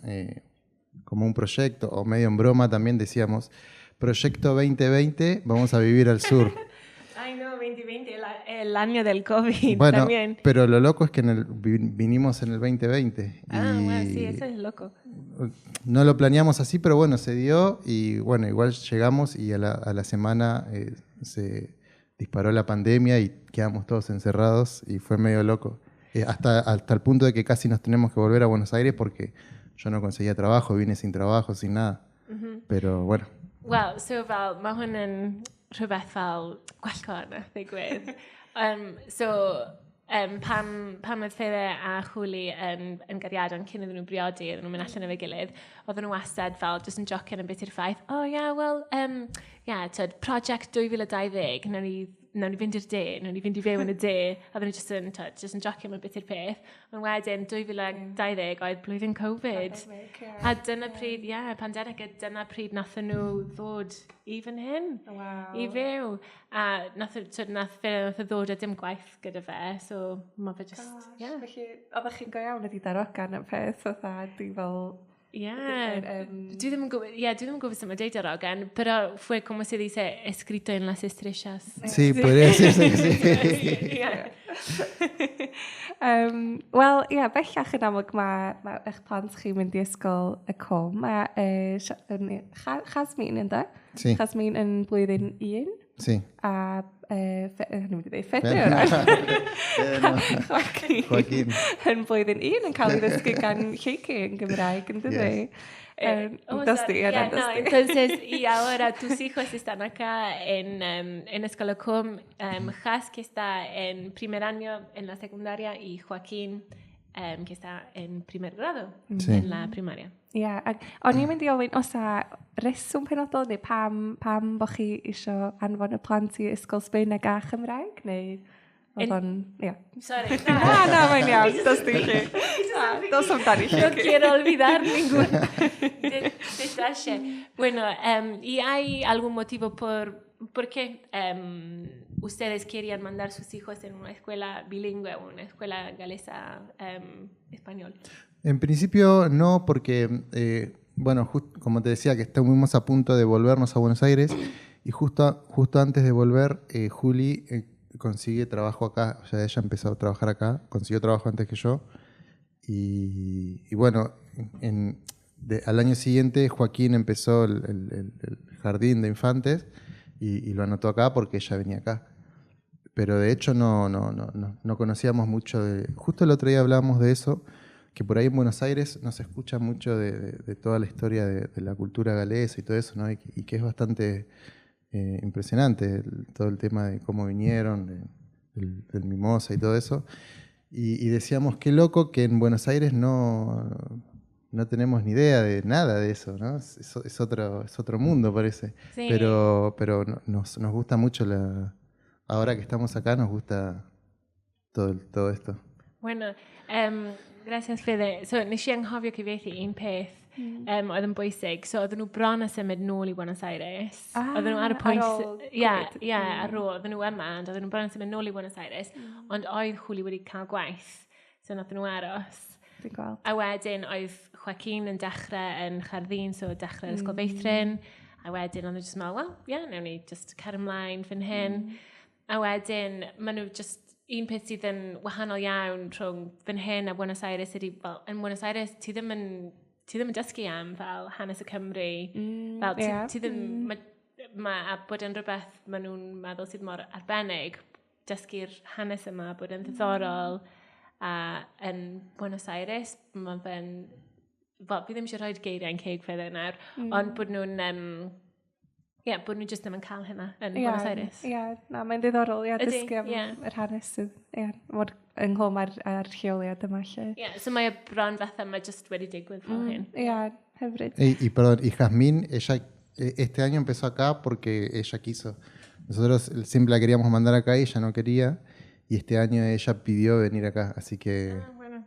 [SPEAKER 4] como un proyecto, o medio en broma también decíamos, "Proyecto 2020, vamos a vivir al sur."
[SPEAKER 2] Ay, no, 2020, el año del COVID
[SPEAKER 4] Bueno,
[SPEAKER 2] también.
[SPEAKER 4] pero lo loco es que vinimos en el 2020.
[SPEAKER 2] Ah,
[SPEAKER 4] y
[SPEAKER 2] bueno, sí, eso es loco.
[SPEAKER 4] No lo planeamos así, pero bueno, se dio y bueno, igual llegamos y a la semana se disparó la pandemia y quedamos todos encerrados y fue medio loco. Hasta el punto de que casi nos tenemos que volver a Buenos Aires porque yo no conseguía trabajo, vine sin trabajo, sin nada. Pero bueno.
[SPEAKER 2] Wel, so fel, mae hwn yn rhywbeth fel gwallgo nath ddigwydd. So, pan oedd Fede a Juli yn gariadon cyn iddyn nhw briodi, iddyn nhw'n mynd allan efo'i gilydd, oedden nhw wastad fel, just yn jocian yn beth i'r ffaith, "Oh yeah, well, yeah, tyd, project 2020, nawn ni fynd i'r de, nawn ni fynd i fyw yn y de," a oedden nhw just yn, tyd, just yn jocian am beth i'r peth. Ond wedyn, 2020 oedd blwyddyn Covid. A dyna pryd, ie, yeah, pandemig, a dyna pryd nathon nhw ddod i fan hyn. I fyw. A tyd, nath fe nath o ddod â dim gwaith gyda fe, so mae fe just,
[SPEAKER 1] Gosh,
[SPEAKER 2] yeah.
[SPEAKER 1] Felly, oeddech chi'n go iawn wedi darogan y peth, fatha, di fel.
[SPEAKER 2] Yeah. Dwi ddim yn gwybod, yeah, dwi ddim yn gwybod sut mae deud darogan, pero fue, como se dice, escrito en las estrellas.
[SPEAKER 4] Sí, podría decirse que sí.
[SPEAKER 2] Yeah.
[SPEAKER 1] Wel, ie, yeah, bellach yn amlwg mae eich plant chi'n mynd i Ysgol y Cwm. Mae Chasmin, ynddo?
[SPEAKER 4] Sí.
[SPEAKER 1] Chasmin yn blwyddyn 1.
[SPEAKER 4] Sí.
[SPEAKER 1] A, ni'n mynd i ddweud Fede o'r Joaquin.
[SPEAKER 4] Joaquin.
[SPEAKER 1] Yn blwyddyn 1 yn cael ei ddysgu gan Lleucu yn Gymraeg, yn dydi?
[SPEAKER 4] Yes.
[SPEAKER 2] Oh,
[SPEAKER 1] Dos di,
[SPEAKER 2] sorry.
[SPEAKER 1] Anna,
[SPEAKER 2] Yeah,
[SPEAKER 1] dos
[SPEAKER 2] no,
[SPEAKER 1] di.
[SPEAKER 2] entonces, y ahora tus hijos están acá en Escola Cwm, Jas, que está en primer año en la secundaria, y Joaquín, que está en primer grado en la primaria.
[SPEAKER 1] Ie, yeah, ac o'n i'n mynd i ofyn, oes 'na reswm penodol neu pam bo chi isio anfon y plant i ysgol Sbaeneg a Chymraeg, neu oedd o'n, ie.
[SPEAKER 2] Sorry.
[SPEAKER 1] Na, na, mae'n iawn, dos di chi. Na, dos amdani chi.
[SPEAKER 2] No quiero olvidar ningún detalle. Bueno, ¿y hay algún motivo por qué ustedes querían mandar sus hijos en una escuela bilingüe o una escuela galesa español?
[SPEAKER 4] En principio no, porque, bueno, como te decía, que estuvimos a punto de volvernos a Buenos Aires y justo antes de volver, Juli consigue trabajo acá, o sea, ella empezó a trabajar acá, consiguió trabajo antes que yo y bueno, al año siguiente Joaquín empezó el jardín de infantes y lo anotó acá porque ella venía acá. Pero de hecho no conocíamos mucho de... Justo el otro día hablábamos de eso, que por ahí en Buenos Aires no se escucha mucho de toda la historia de la cultura galesa y todo eso, ¿no? Y que es bastante impresionante todo el tema de cómo vinieron, del Mimosa y todo eso. Y decíamos, qué loco que en Buenos Aires no tenemos ni idea de nada de eso, ¿no? Es otro mundo, parece.
[SPEAKER 2] Sí.
[SPEAKER 4] Pero nos gusta mucho la... Ahora que estamos acá nos gusta todo esto.
[SPEAKER 2] Bueno, gracias, Fede. So, nes i anghofio cyfieithu un peth oedd yn bwysig. So, oedden nhw bron a symud nôl i Buenos Aires.
[SPEAKER 1] Ah,
[SPEAKER 2] oedden nhw ar y
[SPEAKER 1] ar
[SPEAKER 2] pwynt
[SPEAKER 1] ôl
[SPEAKER 2] Ie,
[SPEAKER 1] Covid.
[SPEAKER 2] ie, ar ôl. Oedden nhw yma, ond oedden nhw bron a symud nôl i Buenos Aires. Ond oedd Juli wedi cael gwaith, so nath nhw aros.
[SPEAKER 1] Dwi'n gweld.
[SPEAKER 2] A wedyn oedd Joaquin yn dechrau yn jardín, so dechrau'r ysgol feithrin. A wedyn oedd nhw just meddwl, well, yeah, newn ni just car ymlaen fan hyn. A wedyn, maen nhw just, un peth sydd yn wahanol iawn rhwng fan hyn a Buenos Aires ydy, fel, yn Buenos Aires, ti ddim yn dysgu am fel hanes y Cymru. Fel, ti ddim, ma, a bod yn rhywbeth maen nhw'n meddwl sydd mor arbennig, dysgu'r hanes yma, bod yn ddiddorol, a yn Buenos Aires, mae fe'n, fel, fi ddim eisiau rhoi geiriau yn ceg fe nawr, ond bod nhw'n, yeah, bod nhw just ddim yn cael hynna yn Buenos Aires.
[SPEAKER 1] Ie, na, mae'n ddiddorol, ie,
[SPEAKER 2] Ydy,
[SPEAKER 1] dysgu am yr hanes sydd, ie, mor ynghlwm ar lleoliad yma, lle.
[SPEAKER 2] Yeah, so mae y bron fatha, mae just wedi digwydd fel hyn.
[SPEAKER 1] Ie, hyfryd.
[SPEAKER 4] Y perdón, y Jazmín, ella este año empezó acá porque ella quiso. Nosotros siempre la queríamos mandar acá y ella no quería. Y este año ella pidió venir acá, así que.
[SPEAKER 2] Ah, bueno.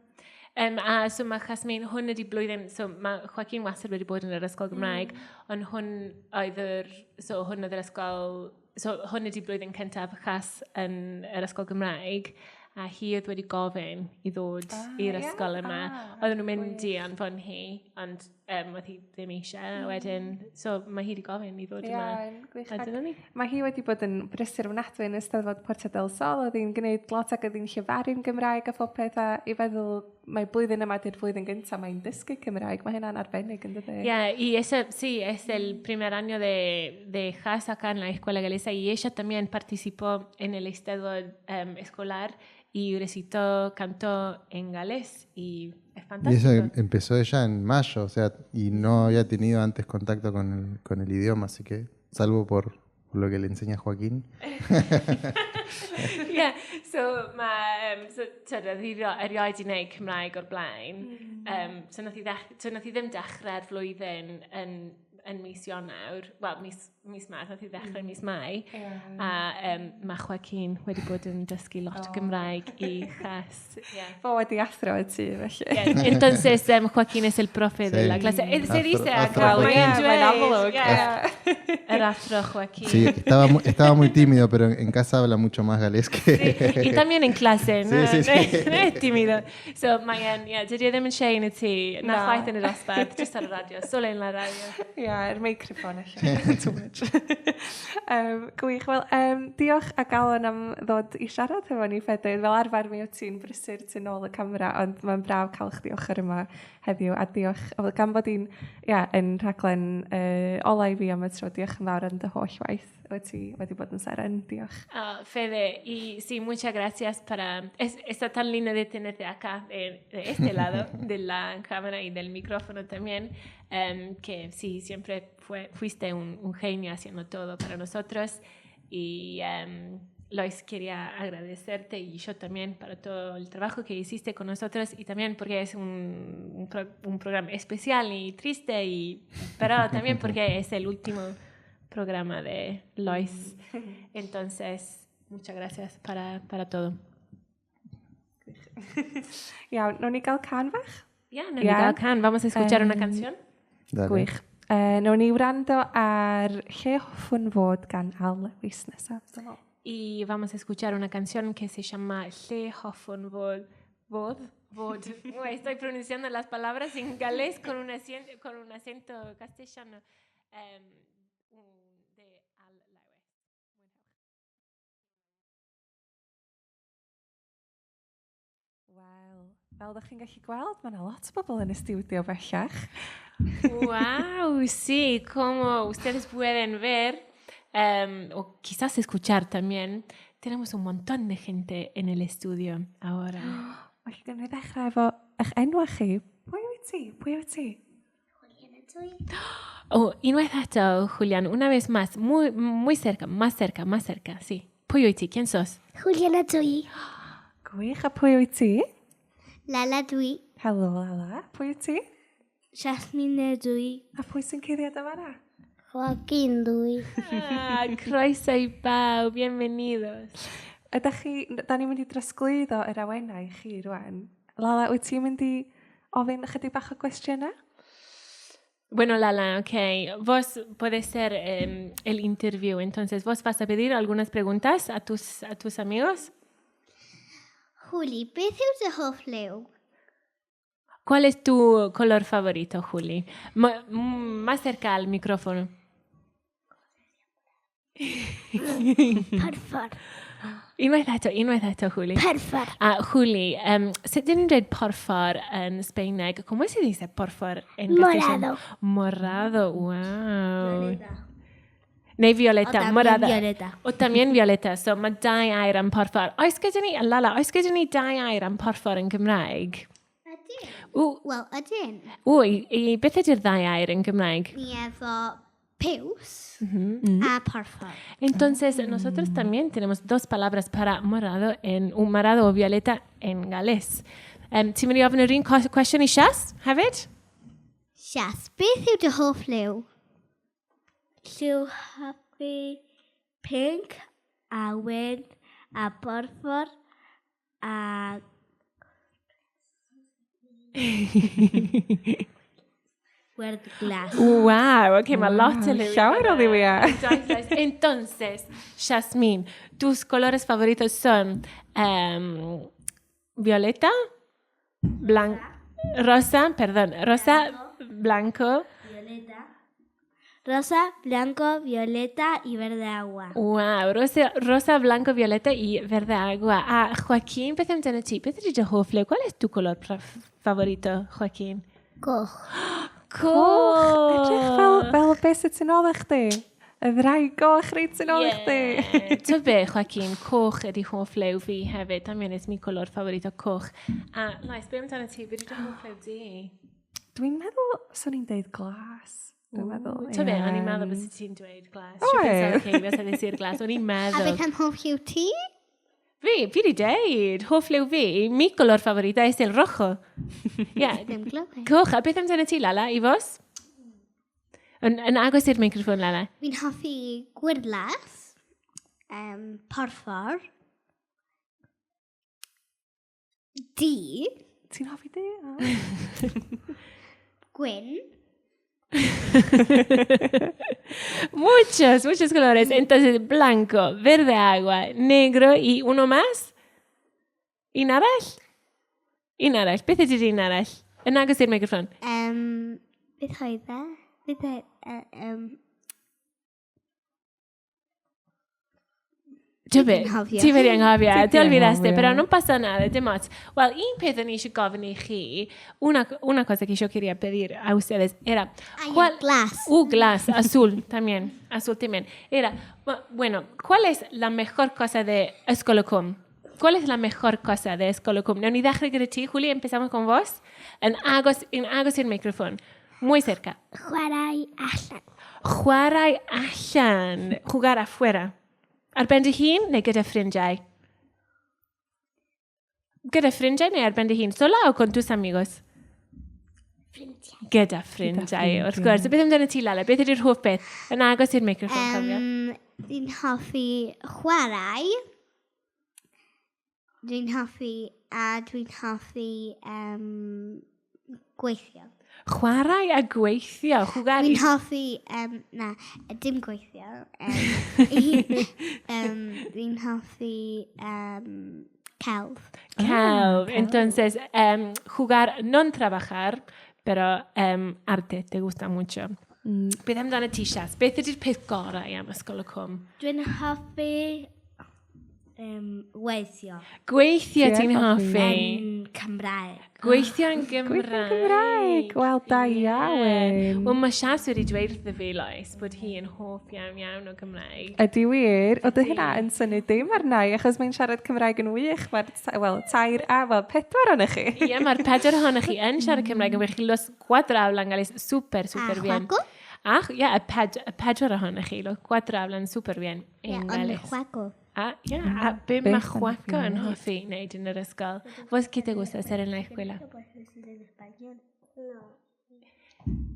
[SPEAKER 2] A so mae Jasmine, hwn ydi blwyddyn, so mae Joaquin wastad wedi bod yn yr ysgol Gymraeg, ond hwn oedd yr, so hwn oedd yr ysgol, so hwn ydi blwyddyn cyntaf Jas yn yr ysgol Gymraeg, a hi oedd wedi gofyn i ddod i'r ysgol yma. Oedden nhw'n mynd i anfon hi, ond oedd hi ddim eisiau, a wedyn, so mae hi wedi gofyn i ddod
[SPEAKER 1] Ie,
[SPEAKER 2] yma.
[SPEAKER 1] gwych.
[SPEAKER 2] A dyna ni.
[SPEAKER 1] Mae hi wedi bod yn brysur ofnadwy yn Eisteddfod Puerta del Sol, oedd hi'n gwneud lot ac oedd hi'n llefaru'n Gymraeg a phopeth, a i feddwl mae blwyddyn yma di'r flwyddyn gyntaf mae'n dysgu Cymraeg, mae hynna'n arbennig yn dydi?
[SPEAKER 2] Yeah, y ese, sí, es el primer año de Jas acá en la escuela galesa y ella también participó en el Eisteddfod escolar y recitó, cantó en galés y es
[SPEAKER 4] Y
[SPEAKER 2] fantástico.
[SPEAKER 4] eso empezó ella en mayo, o sea, y no había tenido antes contacto con el idioma, así que, salvo por lo que le enseña Joaquín.
[SPEAKER 2] Yeah, so mae, so, tyd, oedd hi erioed i wneud Cymraeg o'r blaen. So nath hi ddim dechrau'r flwyddyn yn yn mis Ionawr, wel, mis Mawrth, nath i ddechrau mis Mai, a mae Joaquin wedi bod yn dysgu lot o Gymraeg i Chas. Yeah.
[SPEAKER 1] Fo ydi athro y tŷ, felly.
[SPEAKER 2] Yeah. Entonces, Joaquín es el profe de la clase. Se dice acá,
[SPEAKER 1] Mae'n amlwg.
[SPEAKER 2] Yr athro Joaquín.
[SPEAKER 4] Sí, estaba muy tímido, pero en casa habla mucho más galés que...
[SPEAKER 2] Sí, y también en clase, no,
[SPEAKER 4] Sí, sí, sí.
[SPEAKER 2] no es tímido. So, mae'n, yeah, dydy e ddim yn shy yn y tŷ, na chwaith yn y dosbarth, just ar y radio, solo en la radio.
[SPEAKER 1] Ie, yr meicroffon ella. Too much. Gwych. Wel, diolch a galon am ddod i siarad efo ni, Fedyd. Fel arfer mi wyt ti'n brysur tu nôl y camera, ond mae'n braf cael chdi ochr yma heddiw. A diolch, wel, gan bod hi'n, ia, yn rhaglen ola i fi am y tro, diolch yn fawr am dy holl waith. Wyt ti wedi bod yn seren, diolch.
[SPEAKER 2] Oh, Fede, y sí, muchas gracias para... Es, está tan lindo de tenerte acá, de este lado de la cámara y del micrófono también, que sí, siempre fuiste un genio haciendo todo para nosotros. Y Lois, quería agradecerte y yo también para todo el trabajo que hiciste con nosotros y también porque es un programa especial y triste, pero también porque es el último programa de Lois. Entonces, muchas gracias para todo.
[SPEAKER 1] Iawn, nawn ni gael cân fach?
[SPEAKER 2] Ya, nawn ni gael cân. Vamos a escuchar una canción.
[SPEAKER 4] Dale.
[SPEAKER 1] Gwych. Nawn ni wrando ar Lle Hoffwn Fod gan Al Lewis nesaf.
[SPEAKER 2] Y vamos a escuchar una canción que se llama Lle Hoffwn Fod. Fod. Fod. Uy, estoy pronunciando las palabras en galés con un acento castellano. De Al Lewis.
[SPEAKER 1] Wel, fel ydych chi'n gallu gweld, mae yna lot o bobl yn y stiwdio bellach.
[SPEAKER 2] Wow, sí, como ustedes pueden ver, o quizás escuchar también, tenemos un montón de gente en el estudio ahora.
[SPEAKER 1] Felly, gawn ni ddechrau efo eich enwa chi. Pwy wyt ti? Pwy wyt ti?
[SPEAKER 2] Oh, unwaith eto, Julián, una vez más, muy, muy cerca, más cerca, más cerca, sí. Pwy wyt ti? ¿Quién sos?
[SPEAKER 3] Juliana dwi.
[SPEAKER 1] Gwych, a pwy wyt ti?
[SPEAKER 3] Lala dwi.
[SPEAKER 1] Helo, Lala. Pwy wyt ti?
[SPEAKER 3] Jasmine dwi.
[SPEAKER 1] A pwy sy'n cuddiad yma na?
[SPEAKER 3] Joaquin dwi.
[SPEAKER 2] Ah, croeso i bawb, bienvenidos.
[SPEAKER 1] Ydych chi, da ni'n mynd i drosglwyddo yr awenau i chi rwan. Lala, wyt ti'n mynd i ofyn ychydig bach o gwestiynau?
[SPEAKER 2] Bueno, Lala, ok. Vos puedes ser el interview, entonces vos vas a pedir algunas preguntas a tus amigos.
[SPEAKER 3] Juli, beth yw dy hoff liw?
[SPEAKER 2] ¿Cuál es tu color favorito, Juli? Más cerca al micrófono.
[SPEAKER 3] Porffor.
[SPEAKER 2] Unwaith eto, unwaith eto, Juli.
[SPEAKER 3] Porffor.
[SPEAKER 2] Ah, Juli, sut dyn ni'n dweud porffor yn Sbaeneg? ¿Cómo se dice porffor en castellano?
[SPEAKER 3] Morado.
[SPEAKER 2] Morado, wow.
[SPEAKER 3] Violeta.
[SPEAKER 2] Neu violeta,
[SPEAKER 3] O también
[SPEAKER 2] morada.
[SPEAKER 3] violeta.
[SPEAKER 2] O también violeta, so mae dau air am porffor. Oes gyda ni, Lala, oes gyda ni dau air am porffor yn Gymraeg?
[SPEAKER 3] Ydyn.
[SPEAKER 2] W,
[SPEAKER 3] Wel, ydyn.
[SPEAKER 2] Wy, i, beth ydy'r ddau air yn Gymraeg?
[SPEAKER 3] Ni efo piws a porffor.
[SPEAKER 2] Entonces, nosotros también tenemos dos palabras para morado en un morado o violeta en galés. Ti'n mynd i ofyn yr un cwestiwn i Sias hefyd?
[SPEAKER 3] Sias, beth yw dy hoff liw? Lliw hoffi pink a wyn a porffor a gwyrdd glas.
[SPEAKER 2] Wow, ok, mae lot o liwiau.
[SPEAKER 1] Llawer o liwiau.
[SPEAKER 2] Entonces, Jasmine, tus colores favoritos son violeta, blanco, rosa, perdón, rosa, blanco.
[SPEAKER 3] Violeta. Rosa, blanco, violeta y verde agua.
[SPEAKER 2] Wow, rosa, rosa, blanco, violeta y verde agua. Ah, Joaquín, beth amdano ti? Beth ydy dy hoff liw? ¿Cuál es tu color favorito, Joaquín?
[SPEAKER 3] Coch.
[SPEAKER 2] Coch!
[SPEAKER 1] Edrych fel beth sydd tu nôl i chdi. Y ddraig goch reit tu nôl i chdi.
[SPEAKER 2] Yeah. Ti'n be, Joaquín, coch ydy hoff liw fi hefyd. También es mi color favorito, coch. A, Lois, be amdano ti? Be ydy dy hoff liw di?
[SPEAKER 1] Dwi'n meddwl, swn i'n deud glas. Dwi'n meddwl,
[SPEAKER 2] Ti'n be, o'n i'n meddwl
[SPEAKER 1] ie.
[SPEAKER 2] bod ti'n dweud glas.
[SPEAKER 1] Oedd?
[SPEAKER 2] Yo pensaba que ibas a decir glas. O'n i'n
[SPEAKER 3] A
[SPEAKER 2] meddwl.
[SPEAKER 3] beth am hoff lliw ti?
[SPEAKER 2] Fi di deud, hoff liw fi, mi color favorito es el rojo. Yeah.
[SPEAKER 3] Ddim glywed.
[SPEAKER 2] Coch, a beth amdano ti, Lala, i vos? Yn, yn agos i'r microffon, Lala.
[SPEAKER 3] Fi'n hoffi gwyrddlas, porffor, du.
[SPEAKER 1] Ti'n hoffi du? Oh.
[SPEAKER 3] Gwyn.
[SPEAKER 2] Muchos, muchos colores. Entonces, blanco, verde agua, negro y uno más. Un arall? Un arall. Beth ydy'r un arall? Yn agos i'r microffon.
[SPEAKER 3] Beth oedd e? Beth oedd e?
[SPEAKER 2] Ti Ti wedi anghofio. Te olvidaste, pero no pasa nada, dim ots. Wel, un peth o'n i eisiau gofyn i chi, una cosa que yo quería pedir a ustedes era...
[SPEAKER 3] Ay, ¿cuál, glas.
[SPEAKER 2] Glas, azul también, azul también. Era, bueno, ¿cuál es la mejor cosa de Ysgol y Cwm? ¿Cuál es la mejor cosa de Ysgol y Cwm? Nawn ni ddechrau gyda ti, Juli, empezamos con vos. Yn agos, yn agos i'r microffon. Muy cerca.
[SPEAKER 3] Chwarae allan.
[SPEAKER 2] Chwarae allan. Jugar afuera. Ar ben dy hun neu gyda ffrindiau? Gyda ffrindiau neu ar ben dy hun? Sola o con tus amigos?
[SPEAKER 3] Ffrindiau.
[SPEAKER 2] Gyda ffrindiau, wrth gwrs. Beth amdano ti, Lala? Beth ydy'r hoff beth? Yn agos i'r microffon, cofio.
[SPEAKER 3] Dwi'n hoffi chwarae. Dwi'n hoffi a dwi'n hoffi gweithio.
[SPEAKER 2] Chwarae a gweithio. Jugar
[SPEAKER 3] Dwi'n hoffi, na, dim gweithio. Dwi'n hoffi celf.
[SPEAKER 2] Celf. Entonces, jugar, non trabajar, pero arte, te gusta mucho. Beth amdano ti, Sias? Beth ydy'r peth gorau am Ysgol y Cwm?
[SPEAKER 3] Dwi'n hoffi weithio.
[SPEAKER 2] Gweithio ti'n hoffi?
[SPEAKER 3] Yn Cymraeg.
[SPEAKER 2] Gweithio yn Gymraeg.
[SPEAKER 1] Gweithio yn Gymraeg. Wel, da iawn.
[SPEAKER 2] Wel, mae Sias wedi dweud wrtho fi, Lois, bod hi yn hoff iawn iawn o Gymraeg.
[SPEAKER 1] Ydy wir. O, dy hynna yn synnu dim arna i, achos mae'n siarad Cymraeg yn wych. Mae'r, wel, tair a, wel, pedwar ohonych chi.
[SPEAKER 2] Ie, mae'r pedwar ohonych chi yn siarad Cymraeg yn wych. Los cuatro hablan Gales super, super bien.
[SPEAKER 3] A chwago?
[SPEAKER 2] A, ie, y pedwar ohonych chi, los cuatro hablan super bien en Gales.
[SPEAKER 3] Ie, ond chwago.
[SPEAKER 2] A, ie, a be mae Chwaco yn hoffi wneud yn yr ysgol? Vos, ¿qué te gusta hacer en la escuela?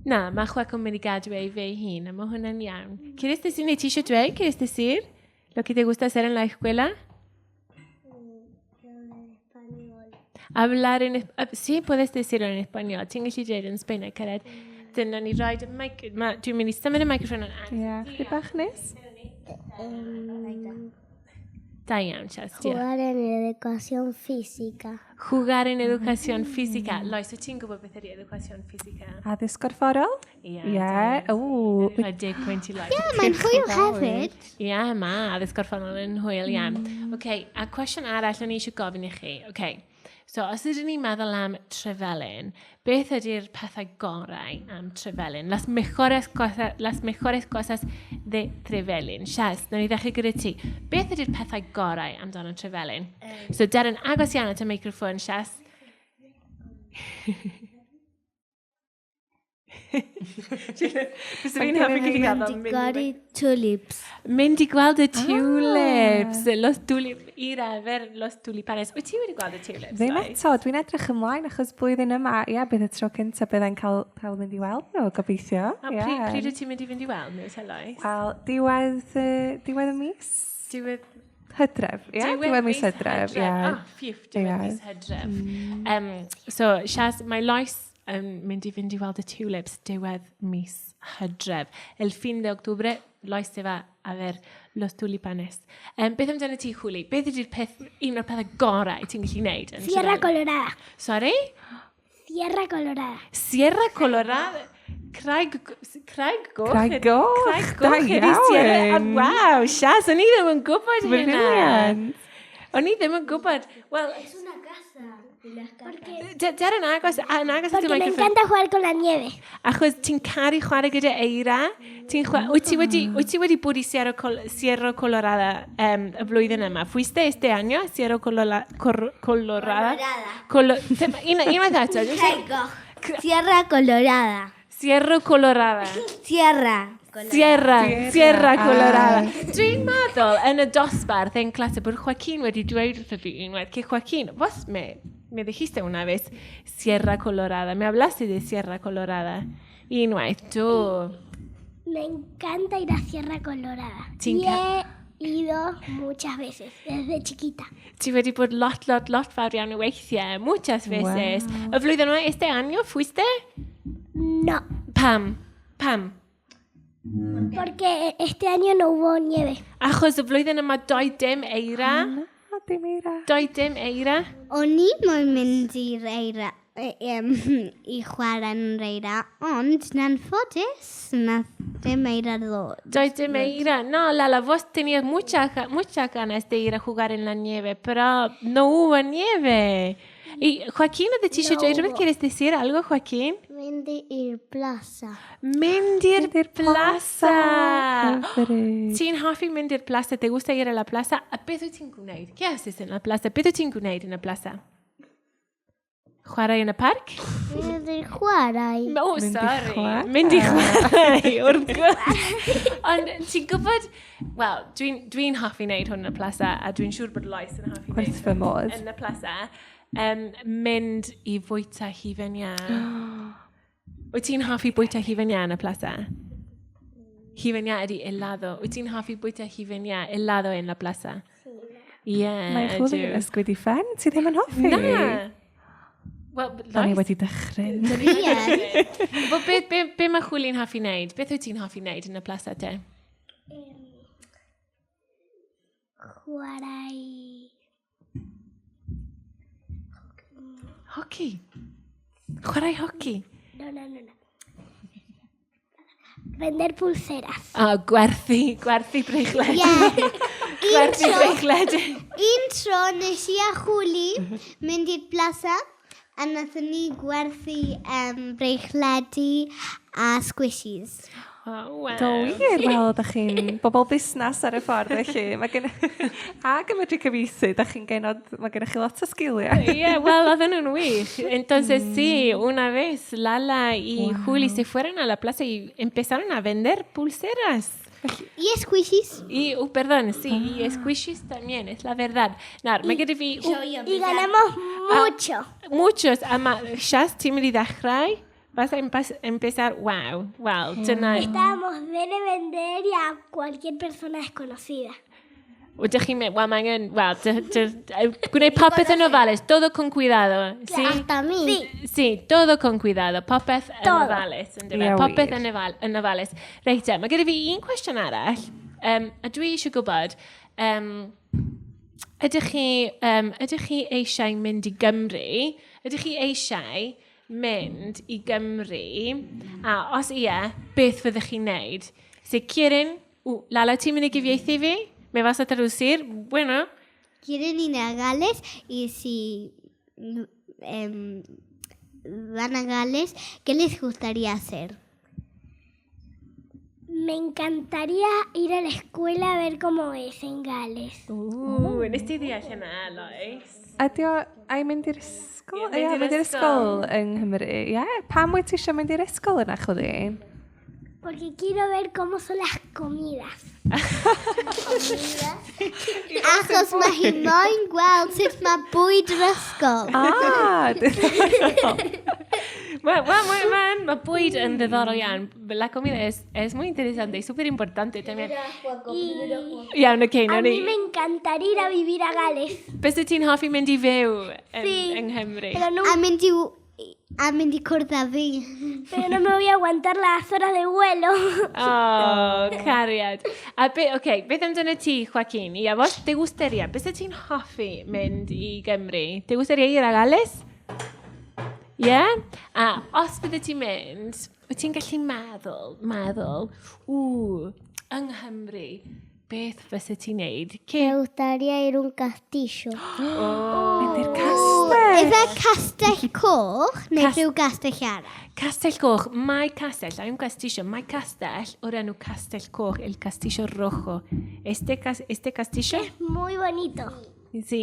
[SPEAKER 2] Na, mae Chwaco yn mynd i gadw ei fe hun, a mae hwnna'n iawn. ¿Quieres decir, neu ti eisiau dweud? ¿Quieres decir lo que te gusta hacer en la escuela? Hablar en... Sí, puedes decirlo en español. Ti'n gallu dweud yn Sbaeneg, Ceret. Dyna ni roi y mic... Dwi'n mynd i symud y microffon yn agos.
[SPEAKER 1] Ie, chdi bach nes?
[SPEAKER 2] Da iawn, Chas, diolch.
[SPEAKER 3] Jugar en educación física.
[SPEAKER 2] Jugar en educación física. Lois, wyt ti'n gwybod beth ydy educación física?
[SPEAKER 1] Addysg gorfforol?
[SPEAKER 2] Ie.
[SPEAKER 1] Ie. Ww.
[SPEAKER 2] Rhoi 10 pwynt i Lois.
[SPEAKER 3] Ie, mae'n hwyl hefyd.
[SPEAKER 2] Ie, mae addysg gorfforol yn hwyl iawn. OK, a cwestiwn arall o'n i eisiau gofyn i chi. OK, so os ydyn ni'n meddwl am Trefelin, beth ydy'r pethau gorau am Trefelin? Las mejores, cosa, las mejores cosas de Trefelin. Sias, nawn ni ddechrau gyda ti. Beth ydy'r pethau gorau amdano Trefelin? So, der yn agos iawn at y microffon, Sias. Fysa fi'n hoffi gyda
[SPEAKER 3] Mynd i gweld tulips.
[SPEAKER 2] Mynd i gweld y tulips. Los tulip, ir a ver los tulipanes. Wyt ti wedi gweld y tulips?
[SPEAKER 1] Ddim
[SPEAKER 2] Lois?
[SPEAKER 1] eto, dwi'n edrych ymlaen achos blwyddyn yma, ie, bydd y tro cyntaf byddai'n cael mynd i weld nhw, gobeithio.
[SPEAKER 2] A pryd wyt ti'n mynd i fynd i weld nhw, te, Lois?
[SPEAKER 1] Wel, diwedd y mis?
[SPEAKER 2] Diwedd
[SPEAKER 1] Hydref, ie? Diwedd mis Hydref, ie.
[SPEAKER 2] Ah, phew, diwedd mis Hydref. So, Sias, mae Lois yn mynd i fynd i weld y tulips diwedd mis Hydref. El fin de octubre, Lois se va a ver los tulipanes. Beth amdano ti, Juli? Beth ydy'r peth, un o'r pethau gorau ti'n gallu gwneud? Yn
[SPEAKER 3] Sierra
[SPEAKER 2] Trefelin?
[SPEAKER 3] Colorada.
[SPEAKER 2] Sorry?
[SPEAKER 3] Sierra Colorada.
[SPEAKER 2] Sierra Colorada. Craig Goch.
[SPEAKER 1] Craig Goch,
[SPEAKER 2] Craig
[SPEAKER 1] da
[SPEAKER 2] Goch ydi Sierra.
[SPEAKER 1] iawn.
[SPEAKER 2] Waw, Sias, o'n i ddim yn gwybod hynna.
[SPEAKER 1] Brilliant.
[SPEAKER 2] O'n i ddim yn gwybod. Wel,
[SPEAKER 3] Es una casa. Porque,
[SPEAKER 2] der yn agos, yn agos at y
[SPEAKER 3] porque me
[SPEAKER 2] microffon.
[SPEAKER 3] encanta jugar con la nieve.
[SPEAKER 2] Achos ti'n caru chwarae gyda eira. Wyt ti wedi bod i Sierra Colorada y flwyddyn yma? Fuiste este año a Sierra Colorada?
[SPEAKER 3] Colorada.
[SPEAKER 2] Unwaith eto.
[SPEAKER 3] Craig Goch. Sierra Colorada.
[SPEAKER 2] Sierra Colorada.
[SPEAKER 3] Sierra.
[SPEAKER 2] Sierra, Sierra Colorada.
[SPEAKER 1] Ah.
[SPEAKER 2] Dwi'n meddwl yn y dosbarth yn clase bod Joaquin wedi dweud wrtho fi unwaith, que Joaquín, vos me dijiste una vez Sierra Colorada, me hablaste de Sierra Colorada. Unwaith, do.
[SPEAKER 3] Me encanta ir a Sierra Colorada.
[SPEAKER 2] Ti'n
[SPEAKER 3] Y he ido muchas veces, desde chiquita.
[SPEAKER 2] Ti wedi bod lot, lot, lot fawr iawn o weithiau, muchas veces.
[SPEAKER 1] Wow.
[SPEAKER 2] Y flwyddyn yma, este año, fuiste?
[SPEAKER 3] No,
[SPEAKER 2] Pam? Pam?
[SPEAKER 3] porque este año no hubo nieve.
[SPEAKER 2] Achos y flwyddyn yma doedd dim eira.
[SPEAKER 1] Na, dim eira.
[SPEAKER 2] Doedd dim eira.
[SPEAKER 3] O'n i moyn mynd i'r eira, i chwarae yn yr eira, ond na'n ffodus, nath dim eira ddod.
[SPEAKER 2] Doedd dim eira. No, Lala, vos tenías muchas ganas de ir a jugar en la nieve, pero no hubo nieve. Y Joaquín, de ti eisiau
[SPEAKER 3] No
[SPEAKER 2] dweud rhywbeth?
[SPEAKER 3] hubo.
[SPEAKER 2] ¿Quieres decir algo, Joaquín?
[SPEAKER 3] Mynd i'r plaza.
[SPEAKER 2] Mynd i'r
[SPEAKER 1] Mynd i'r
[SPEAKER 2] plaza.
[SPEAKER 1] Hyfryd.
[SPEAKER 2] Ti'n hoffi mynd i'r plaza? Te gusta ir a la plaza? A beth wyt ti'n gwneud? ¿Qué haces en la plaza? Beth wyt ti'n gwneud yn y plaza? Chwarae yn y parc?
[SPEAKER 3] Mynd i'r chwarae.
[SPEAKER 2] Oh,
[SPEAKER 1] Mynd i
[SPEAKER 2] sorry.
[SPEAKER 1] chwarae.
[SPEAKER 2] Mynd i chwarae, wrth gwrs. Ond ti'n gwybod, wel, dwi'n dwi hoffi wneud hwn yn y plaza, a dwi'n siŵr bod Lois yn hoffi wneud
[SPEAKER 1] Wrth fy modd.
[SPEAKER 2] yn y plaza, mynd i fwyta hufen iâ. Wyt ti'n hoffi bwyta hufen iâ yn y plaza? Hufen iâ ydy helado. Wyt ti'n hoffi bwyta hufen iâ, helado en la plaza? Ie,
[SPEAKER 1] Mae Chwilyn
[SPEAKER 2] ydw.
[SPEAKER 1] yn ysgwyd i ffen. Ti ddim yn hoffi?
[SPEAKER 2] Na. Wel,
[SPEAKER 1] Da ni
[SPEAKER 2] Lois,
[SPEAKER 1] wedi dychryn.
[SPEAKER 3] Ie.
[SPEAKER 2] Wel, be mae Chwili'n hoffi wneud? Beth wyt ti'n hoffi wneud yn y plaza te?
[SPEAKER 3] Chwarae.
[SPEAKER 2] Hoci. Chwarae hoci.
[SPEAKER 3] No, no, no, no. Vender pulseras.
[SPEAKER 2] O, gwerthu breichled.
[SPEAKER 3] Ie.
[SPEAKER 2] Gwerthu breichled.
[SPEAKER 3] Un tro nes i a Juli mynd i'r plaza a nathon ni gwerthu breichledi a squishies.
[SPEAKER 2] Oh, wow.
[SPEAKER 1] Do wir, wel, da chi'n bobl busnes ar y ffordd, felly. Mae gen... Ac yn medru cyfieithu, da chi'n genod, mae gennych chi lot o sgiliau.
[SPEAKER 2] Yeah, well, oedden nhw'n wych. Entonces, sí, una vez Lala y Juli se fueron a la plaza y empezaron a vender pulseras.
[SPEAKER 3] I squishies.
[SPEAKER 2] Y, perdón, sí, y squishies también, es la verdad. Nawr, mae gyda fi...
[SPEAKER 3] Y ganamos mucho.
[SPEAKER 2] Muchos, ama, Shas, ti'n mynd i ddechrau? Vas a empezar, wow, wow, dyna...
[SPEAKER 3] Estábamos de vender y a cualquier persona desconocida.
[SPEAKER 2] Ydych chi'n mynd, wel, mae angen, wel, gwneud popeth yn ofalus, todo con cuidado, sí?
[SPEAKER 3] Hasta a mí. Sí.
[SPEAKER 2] Sí, todo con cuidado, popeth yn
[SPEAKER 3] Todo.
[SPEAKER 2] ofalus, yn dyfe?
[SPEAKER 1] Ie,
[SPEAKER 2] Popeth
[SPEAKER 1] wir.
[SPEAKER 2] yn ofalus. Reit te, mae gyda fi un cwestiwn arall, a dwi eisiau gwybod, ydych chi eisiau mynd i Gymru? Ydych chi eisiau mynd i Gymru? A os ie, beth fyddwch chi'n neud? Si quieren, Lala, ti'n mynd i gyfieithu fi? Me vas a traducir? Bueno,
[SPEAKER 3] Quieren ir a Gales y si van a Gales, ¿qué les gustaría hacer? Me encantaría ir a la escuela a ver cómo es en Gales.
[SPEAKER 2] Nes ti ddeall hynna, Lois?
[SPEAKER 1] Ydy o, ai mynd i'r ysgol?
[SPEAKER 2] Ie, mynd
[SPEAKER 1] Ie,
[SPEAKER 2] i'r
[SPEAKER 1] mynd i'r
[SPEAKER 2] ysgol.
[SPEAKER 1] ysgol yng Nghymru. Ie, pam wyt ti eisiau mynd i'r ysgol yna, Chwilyn?
[SPEAKER 3] Porque quiero ver cómo son las comidas. Achos mae hi moyn gweld sut mae bwyd yr ysgol.
[SPEAKER 1] Ah!
[SPEAKER 2] Wel, wel, mae bwyd yn ddiddorol iawn. La comida es muy interesante y súper importante también. Iawn, oce,
[SPEAKER 3] A
[SPEAKER 2] nawn
[SPEAKER 3] mí
[SPEAKER 2] ni.
[SPEAKER 3] me encantaría ir a vivir a Gales.
[SPEAKER 2] Bys ti'n hoffi mynd i fyw yn,
[SPEAKER 3] Sí.
[SPEAKER 2] yng Nghymru?
[SPEAKER 3] Pero no, a mynd i cwrdd â fi. Pero no me voy a aguantar las horas de vuelo.
[SPEAKER 2] Oh, cariad. A be, okay, beth amdano ti, Joaquín? I a vos te gustaría, bys ti'n hoffi mynd i Gymru? Te gustaría ir a Gales? Ie? Yeah? A os bydde ti'n mynd, wyt ti'n gallu meddwl, ww, yng Nghymru, beth fysa ti'n neud?
[SPEAKER 3] Me gustaría ir a un castillo.
[SPEAKER 1] Mynd i'r castell.
[SPEAKER 3] Ife castell coch neu rhyw gastell arall?
[SPEAKER 2] Castell Coch, mae castell, hay un castillo, mae castell o'r enw Castell Coch, el Castillo Rojo. Este castillo?
[SPEAKER 3] Muy bonito.
[SPEAKER 2] Sí,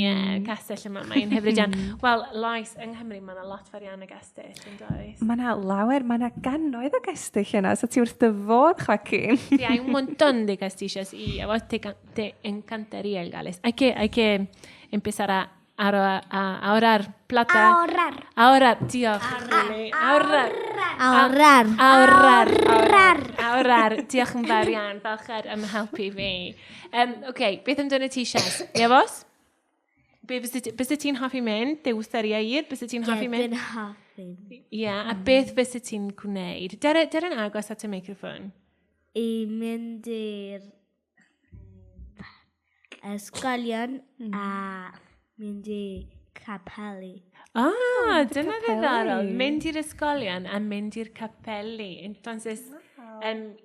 [SPEAKER 2] ie, castell yma, mae'n hyfryd iawn. Wel, Lois, yng Nghymru, mae yna lot fawr iawn o gastell, yn does?
[SPEAKER 1] Mae yna lawer, mae yna gannoedd o gestyll yna, so ti wrth dy fodd, Joaquin.
[SPEAKER 2] Sí, hay un montón de castillos y a vos te encantaría el Gales. Hay que empezar a ahorrar plata.
[SPEAKER 3] Ahorrar.
[SPEAKER 2] Ahorrar, diolch. Ahorrar.
[SPEAKER 3] Ahorrar.
[SPEAKER 2] Ahorrar.
[SPEAKER 3] Ahorrar.
[SPEAKER 2] Ahorrar. Diolch yn fawr iawn. Falcher am helpu fi. OK, beth amdano ti, Sias? Ie, bos? Be fysa ti'n hoffi mynd? Te gustaría ir? Bysa ti'n hoffi mynd?
[SPEAKER 3] Dwi'n hoffi.
[SPEAKER 2] Ie, a beth fysa ti'n gwneud? Dere yn agos at y meicroffon.
[SPEAKER 3] I mynd i'r ysgolion a mynd i capeli.
[SPEAKER 2] Ah, dyna ddiddorol. Mynd i'r ysgolion a mynd i'r capeli. Entonces,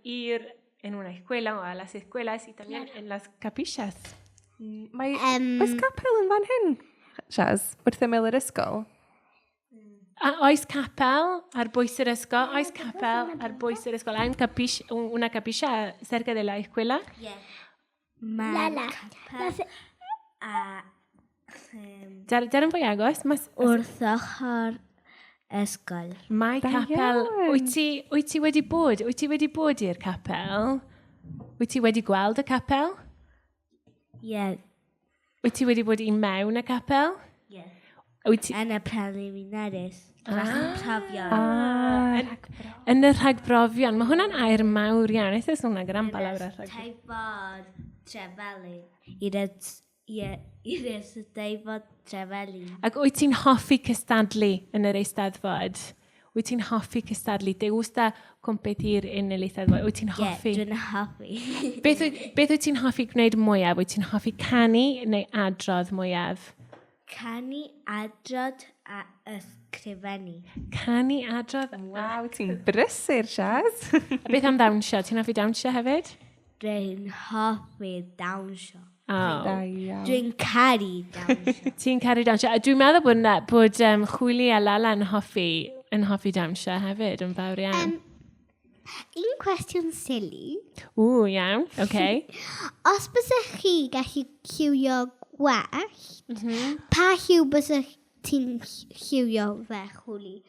[SPEAKER 2] ir en una escuela o a las escuelas y también en las capillas.
[SPEAKER 1] Mae... Oes capel yn fan hyn, Shaz, wrth ymyl yr ysgol?
[SPEAKER 2] A oes capel ar bwys yr ysgol? Oes capel ar bwys yr ysgol? Hay una capilla cerca de la escuela?
[SPEAKER 3] Yeah. Mae capel a...
[SPEAKER 2] Dar yn fwy agos?
[SPEAKER 3] Wrth ochr ysgol.
[SPEAKER 2] Mae capel... Wyt ti wedi bod? Wyt ti wedi bod i'r capel? Wyt ti wedi gweld y capel?
[SPEAKER 3] Ie. Yeah.
[SPEAKER 2] Wyt ti wedi bod i mewn y capel?
[SPEAKER 3] Ie. Yeah. Yn y preliminaris. Rhagprofion.
[SPEAKER 2] Yn y rhagbrofion. Mae hwnna'n air mawr iawn. Esa es una gran palabra.
[SPEAKER 3] Eisteddfod Trefelin. I'r Eisteddfod Trefelin.
[SPEAKER 2] Ac wyt ti'n hoffi cystadlu yn yr Eisteddfod? Wyt ti'n hoffi cystadlu? Te gusta competir en el Eisteddfod? Wyt ti'n hoffi?
[SPEAKER 3] Ie, dwi'n hoffi.
[SPEAKER 2] Beth wyt ti'n hoffi gwneud mwyaf? Wyt ti'n hoffi canu neu adrodd mwyaf?
[SPEAKER 3] Canu, adrodd a ysgrifennu.
[SPEAKER 2] Canu, adrodd.
[SPEAKER 1] Waw, ti'n brysur, Shaz.
[SPEAKER 2] A beth am ddawnsio? Ti'n hoffi dawnsio hefyd?
[SPEAKER 3] Dwi'n hoffi dawnsio.
[SPEAKER 2] Oh.
[SPEAKER 3] Dwi'n caru dawnsio.
[SPEAKER 2] Ti'n caru dawnsio. A dwi'n meddwl bod Chwili a Lala yn hoffi dawnsio hefyd, yn fawr iawn.
[SPEAKER 3] Un cwestiwn silly.
[SPEAKER 2] Ww, iawn, oce.
[SPEAKER 3] Os bysech chi gallu lliwio gwallt, pa lliw bysech ti'n lliwio fe, Chwili?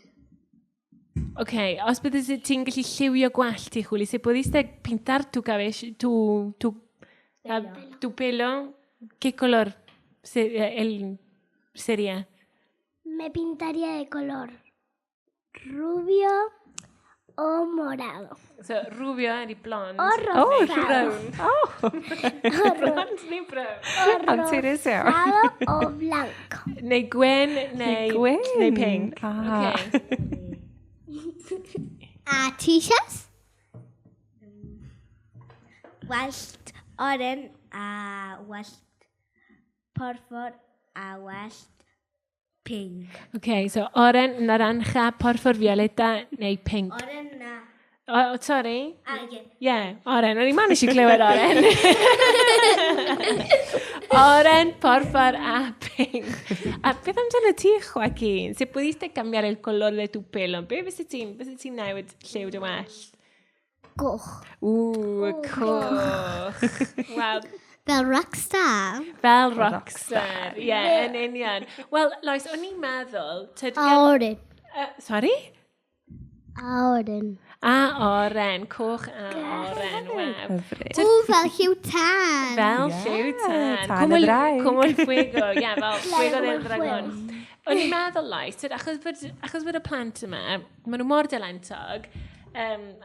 [SPEAKER 2] Ok, os bydde ti'n gallu lliwio gwallt ti, Chwili, se pudiste pintar tu cabello, tu pelo, ¿qué color sería?
[SPEAKER 3] Me pintaría de color rubio o morado.
[SPEAKER 2] So, rubio ydy blond.
[SPEAKER 3] O rosado.
[SPEAKER 1] Oh,
[SPEAKER 2] Blond neu brown?
[SPEAKER 3] O
[SPEAKER 1] Anturus iawn.
[SPEAKER 3] rosado o blanco.
[SPEAKER 2] Neu gwyn, neu,
[SPEAKER 1] Gwyn.
[SPEAKER 2] neu pink.
[SPEAKER 1] Ah.
[SPEAKER 2] Okay.
[SPEAKER 3] A ti, Sias? Wallt oren a wallt porffor a wallt pink.
[SPEAKER 2] Okay, so oren, naranja, porffor, violeta neu pink.
[SPEAKER 3] Oren na.
[SPEAKER 2] Oh, sorry.
[SPEAKER 3] A, ie.
[SPEAKER 2] Yeah, oren. O'n i'n man eisiau clywed oren. Oren, porffor a pink. A beth amdano ti, Joaquín? Se pudiste cambiar el color de tu pelo, be fysa ti'n newid lliw dy wallt?
[SPEAKER 3] Goch.
[SPEAKER 2] Ww, coch. Wel,
[SPEAKER 3] Fel rockstar.
[SPEAKER 2] fel rockstar. Ie, yeah, yn union. Wel, Lois, o'n i'n meddwl...
[SPEAKER 3] Oren.
[SPEAKER 2] Sorry?
[SPEAKER 3] Oren.
[SPEAKER 2] A oren, coch a oren, waw.
[SPEAKER 1] Hyfryd.
[SPEAKER 3] Ww, fel lliw tân.
[SPEAKER 2] Fel lliw tân.
[SPEAKER 1] Tân y ddraig.
[SPEAKER 2] Como el fuego, ie, fel fuego del
[SPEAKER 3] Como el
[SPEAKER 2] dragón. O'n i'n meddwl, Lois, achos bod y plant yma, maen nhw mor dalentog, a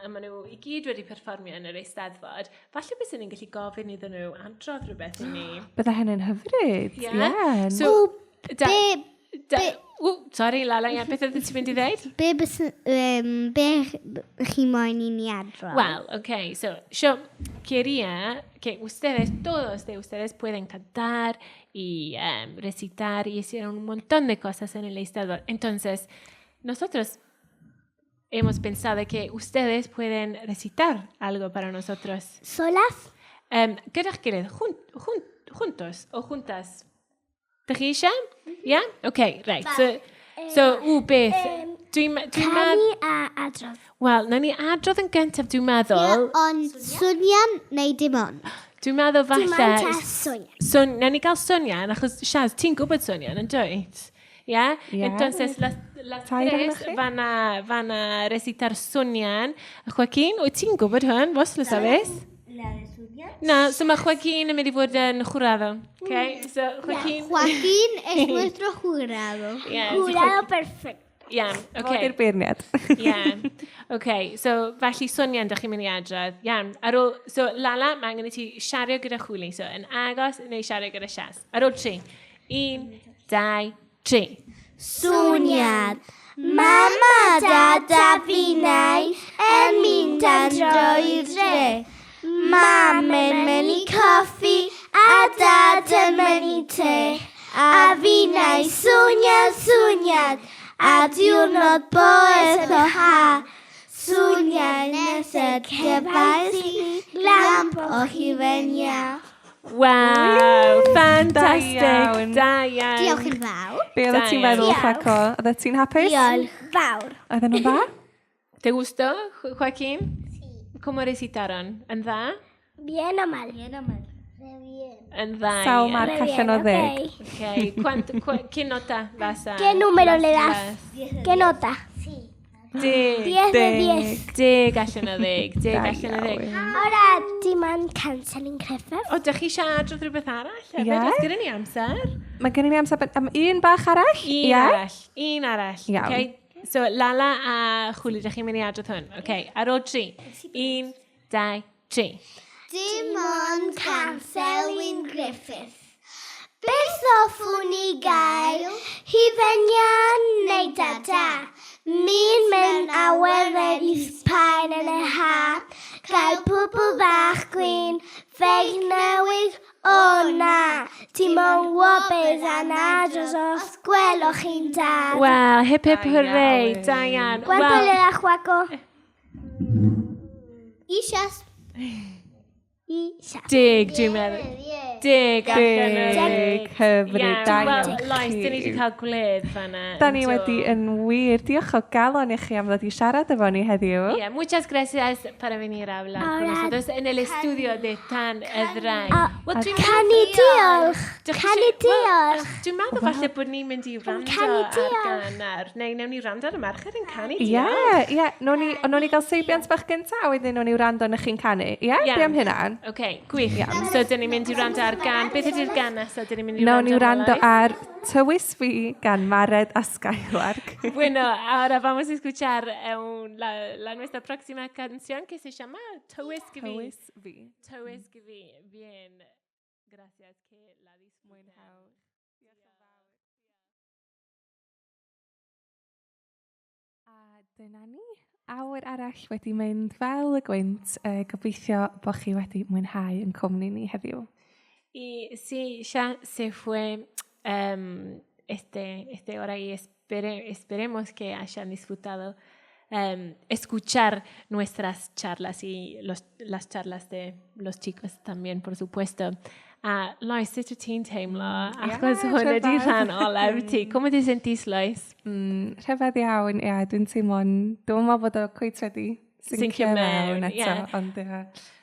[SPEAKER 2] maen nhw i gyd wedi perfformio yn yr Eisteddfod, falle bys ni'n gallu gofyn iddyn nhw adrodd rhywbeth i ni.
[SPEAKER 1] Bydde hynny'n hyfryd.
[SPEAKER 2] Ie.
[SPEAKER 1] Ie.
[SPEAKER 2] So, sorry, Lala, ie, beth oedd ti'n mynd i ddeud?
[SPEAKER 3] Be chi moyn i ni adrodd?
[SPEAKER 2] Well, okay, so yo quería que ustedes, todos de ustedes pueden cantar y recitar y hicieron un montón de cosas en el Eisteddfod. Entonces, nosotros hemos pensado que ustedes pueden recitar algo para nosotros.
[SPEAKER 3] Solas?
[SPEAKER 2] Gyda'ch gilydd, juntos o juntas. Dych chi eisiau? Yeah? Okay, right. So, beth? Dwi'n
[SPEAKER 3] Canu a adrodd.
[SPEAKER 2] Wel, na ni adrodd yn gyntaf, dwi'n meddwl.
[SPEAKER 3] Ie, ond swnian neu dim ond?
[SPEAKER 2] Dwi'n meddwl falle...
[SPEAKER 3] Dim ond ta swnian.
[SPEAKER 2] So, na ni gael swnian, achos Shaz, ti'n gwybod swnian, yn dwyt? Yeah?
[SPEAKER 1] Yeah.
[SPEAKER 2] Entonces, las tres van a recitar swnian. Joaquín, wyt ti'n gwybod hwn? Vos lo sabes?
[SPEAKER 3] La de swnian?
[SPEAKER 2] Na, so mae Joaquín yn mynd i fod yn jurado. Okay? So, Joaquín...
[SPEAKER 3] Yeah, Joaquín es nuestro jurado.
[SPEAKER 2] Yeah,
[SPEAKER 3] jurado perfecto.
[SPEAKER 2] Iawn,
[SPEAKER 1] Fod
[SPEAKER 2] oce.
[SPEAKER 1] i'r beirniad.
[SPEAKER 2] Iawn. Oce, so felly Sonia'n dych chi'n mynd i adrodd. Iawn, ar ôl, so Lala, mae angen i ti siario gyda Chwli. So yn agos neu siario gyda Sias. Ar ôl tri. 1, 2, 3.
[SPEAKER 3] Swniad. Mama, dad a finnau yn mynd am dro i'r dre. Mam yn mynd i coffi a dad yn mynd i te. A finnau swniad, swniad, a diwrnod boeth o ha. Swniad nes y cefais i lamp o hufen iâ.
[SPEAKER 2] Waw, ffantastig,
[SPEAKER 1] iawn.
[SPEAKER 2] da iawn.
[SPEAKER 3] Diolch yn fawr.
[SPEAKER 1] Be oeddet ti'n
[SPEAKER 2] Da
[SPEAKER 1] feddwl,
[SPEAKER 3] iawn.
[SPEAKER 1] Joaco? Oeddet ti'n hapus?
[SPEAKER 3] Diolch fawr.
[SPEAKER 1] Oedden nhw'n dda?
[SPEAKER 2] ¿Te gustó, Joaquín? Sí. ¿Cómo recitaron? Yn dda?
[SPEAKER 3] Bien o mal? Bien o mal. Bien.
[SPEAKER 2] Yn dda.
[SPEAKER 1] Sawl
[SPEAKER 2] ie.
[SPEAKER 1] marc allan o 10?
[SPEAKER 2] Okay. ¿Cuánto, ¿Qué nota vas a...?
[SPEAKER 3] ¿Qué número le das?
[SPEAKER 2] vas-
[SPEAKER 3] ¿Qué nota? Sí.
[SPEAKER 2] Deg.
[SPEAKER 3] 10 de 10.
[SPEAKER 2] 10 allan o 10. 10
[SPEAKER 1] Da
[SPEAKER 2] allan o 10.
[SPEAKER 1] iawn.
[SPEAKER 3] Ahora dim ond canceling Griffith.
[SPEAKER 2] O, dych chi eisiau adrodd rhywbeth arall hefyd?
[SPEAKER 1] Ie.
[SPEAKER 2] Oes gyda ni amser?
[SPEAKER 1] Mae gen i ni amser am un bach arall?
[SPEAKER 2] Un
[SPEAKER 1] Ie?
[SPEAKER 2] arall. Un arall.
[SPEAKER 1] Iawn.
[SPEAKER 2] Okay. So, Lala a Chwli, dych chi'n mynd i adrodd hwn. Okay. Ar ôl tri. 1, 2, 3.
[SPEAKER 3] Dim ond canceling Griffith. Beth hoffwn i gael? Hufen iâ neu dada? Mi'n mynd awyren i Sbaen yn y ha. Gael pwbl fach gwyn, feig newydd, o na. Dim ond wobr a'n adros os gwelwch chi'n da.
[SPEAKER 2] Wel, hip hip
[SPEAKER 1] Da
[SPEAKER 2] hooray.
[SPEAKER 1] iawn.
[SPEAKER 2] Da iawn.
[SPEAKER 3] ¿Cuánto
[SPEAKER 2] Wel,
[SPEAKER 3] le da Juaco? Ishas. Ishas.
[SPEAKER 2] 10, dwi'n meddwl. 10 allan o
[SPEAKER 1] Deg.
[SPEAKER 2] 10.
[SPEAKER 1] Hyfryd,
[SPEAKER 2] Iawn.
[SPEAKER 1] da
[SPEAKER 2] Wel,
[SPEAKER 1] iawn
[SPEAKER 2] Lois, dyn ni
[SPEAKER 1] chi.
[SPEAKER 2] wedi cael gwledd fanna.
[SPEAKER 1] Da ni
[SPEAKER 2] yn do?
[SPEAKER 1] wedi yn wir. Diolch o galon i chi am ddod i siarad efo ni heddiw.
[SPEAKER 2] Yeah, muchas gracias para venir a hablar con
[SPEAKER 3] Ahora,
[SPEAKER 2] nosotros en el estudio de Tan y Ddraig. Wel, dwi'n
[SPEAKER 3] Canu diolch.
[SPEAKER 2] Dych chi
[SPEAKER 3] Canu
[SPEAKER 2] isio- wel,
[SPEAKER 3] diolch.
[SPEAKER 2] Dwi'n meddwl falle bod ni'n mynd i wrando
[SPEAKER 3] Canu
[SPEAKER 2] ar
[SPEAKER 3] diolch.
[SPEAKER 2] gan nawr. Neu newn ni wrando ar y merched yn canu
[SPEAKER 1] Ie,
[SPEAKER 2] diolch.
[SPEAKER 1] ie. Nawn ni gael seibiant bach gynta, a wedyn nawn ni wrando na chi'n canu. Ie,
[SPEAKER 2] Iawn.
[SPEAKER 1] be am hynna?
[SPEAKER 2] OK, gwych. So, dyn ni'n mynd i wrando ar gan. Beth ydy'r gan nesaf? Dyn ni'n mynd i
[SPEAKER 1] Nawn ni
[SPEAKER 2] wrando
[SPEAKER 1] wrando ar Tywys Fi gan Mared a Skylark.
[SPEAKER 2] Bueno, ahora vamos a escuchar la nuestra próxima canción que se llama Tywys Fi.
[SPEAKER 1] Tywys Fi.
[SPEAKER 2] Tywys Fi. Bien. Gracias, que la disfruten.
[SPEAKER 1] A dyna ni. Awr arall wedi mynd fel y gwynt. Gobeithio bod chi wedi mwynhau yn cwmni ni heddiw.
[SPEAKER 2] Y sí, ya se fue este hora y esperemos que hayan disfrutado escuchar nuestras charlas y las charlas de los chicos también, por supuesto. A Lois, sut wyt ti'n teimlo? Achos hwn ydy
[SPEAKER 1] rhyfedd.
[SPEAKER 2] rhan olaf ti. Cómo te sentís, Lois?
[SPEAKER 1] Rhyfedd iawn, ie, dwi'n teimlo'n... Dwi'n meddwl bod o cweit wedi
[SPEAKER 2] Sincio
[SPEAKER 1] sincio
[SPEAKER 2] mewn,
[SPEAKER 1] mewn eto,
[SPEAKER 2] ie.
[SPEAKER 1] ond ie.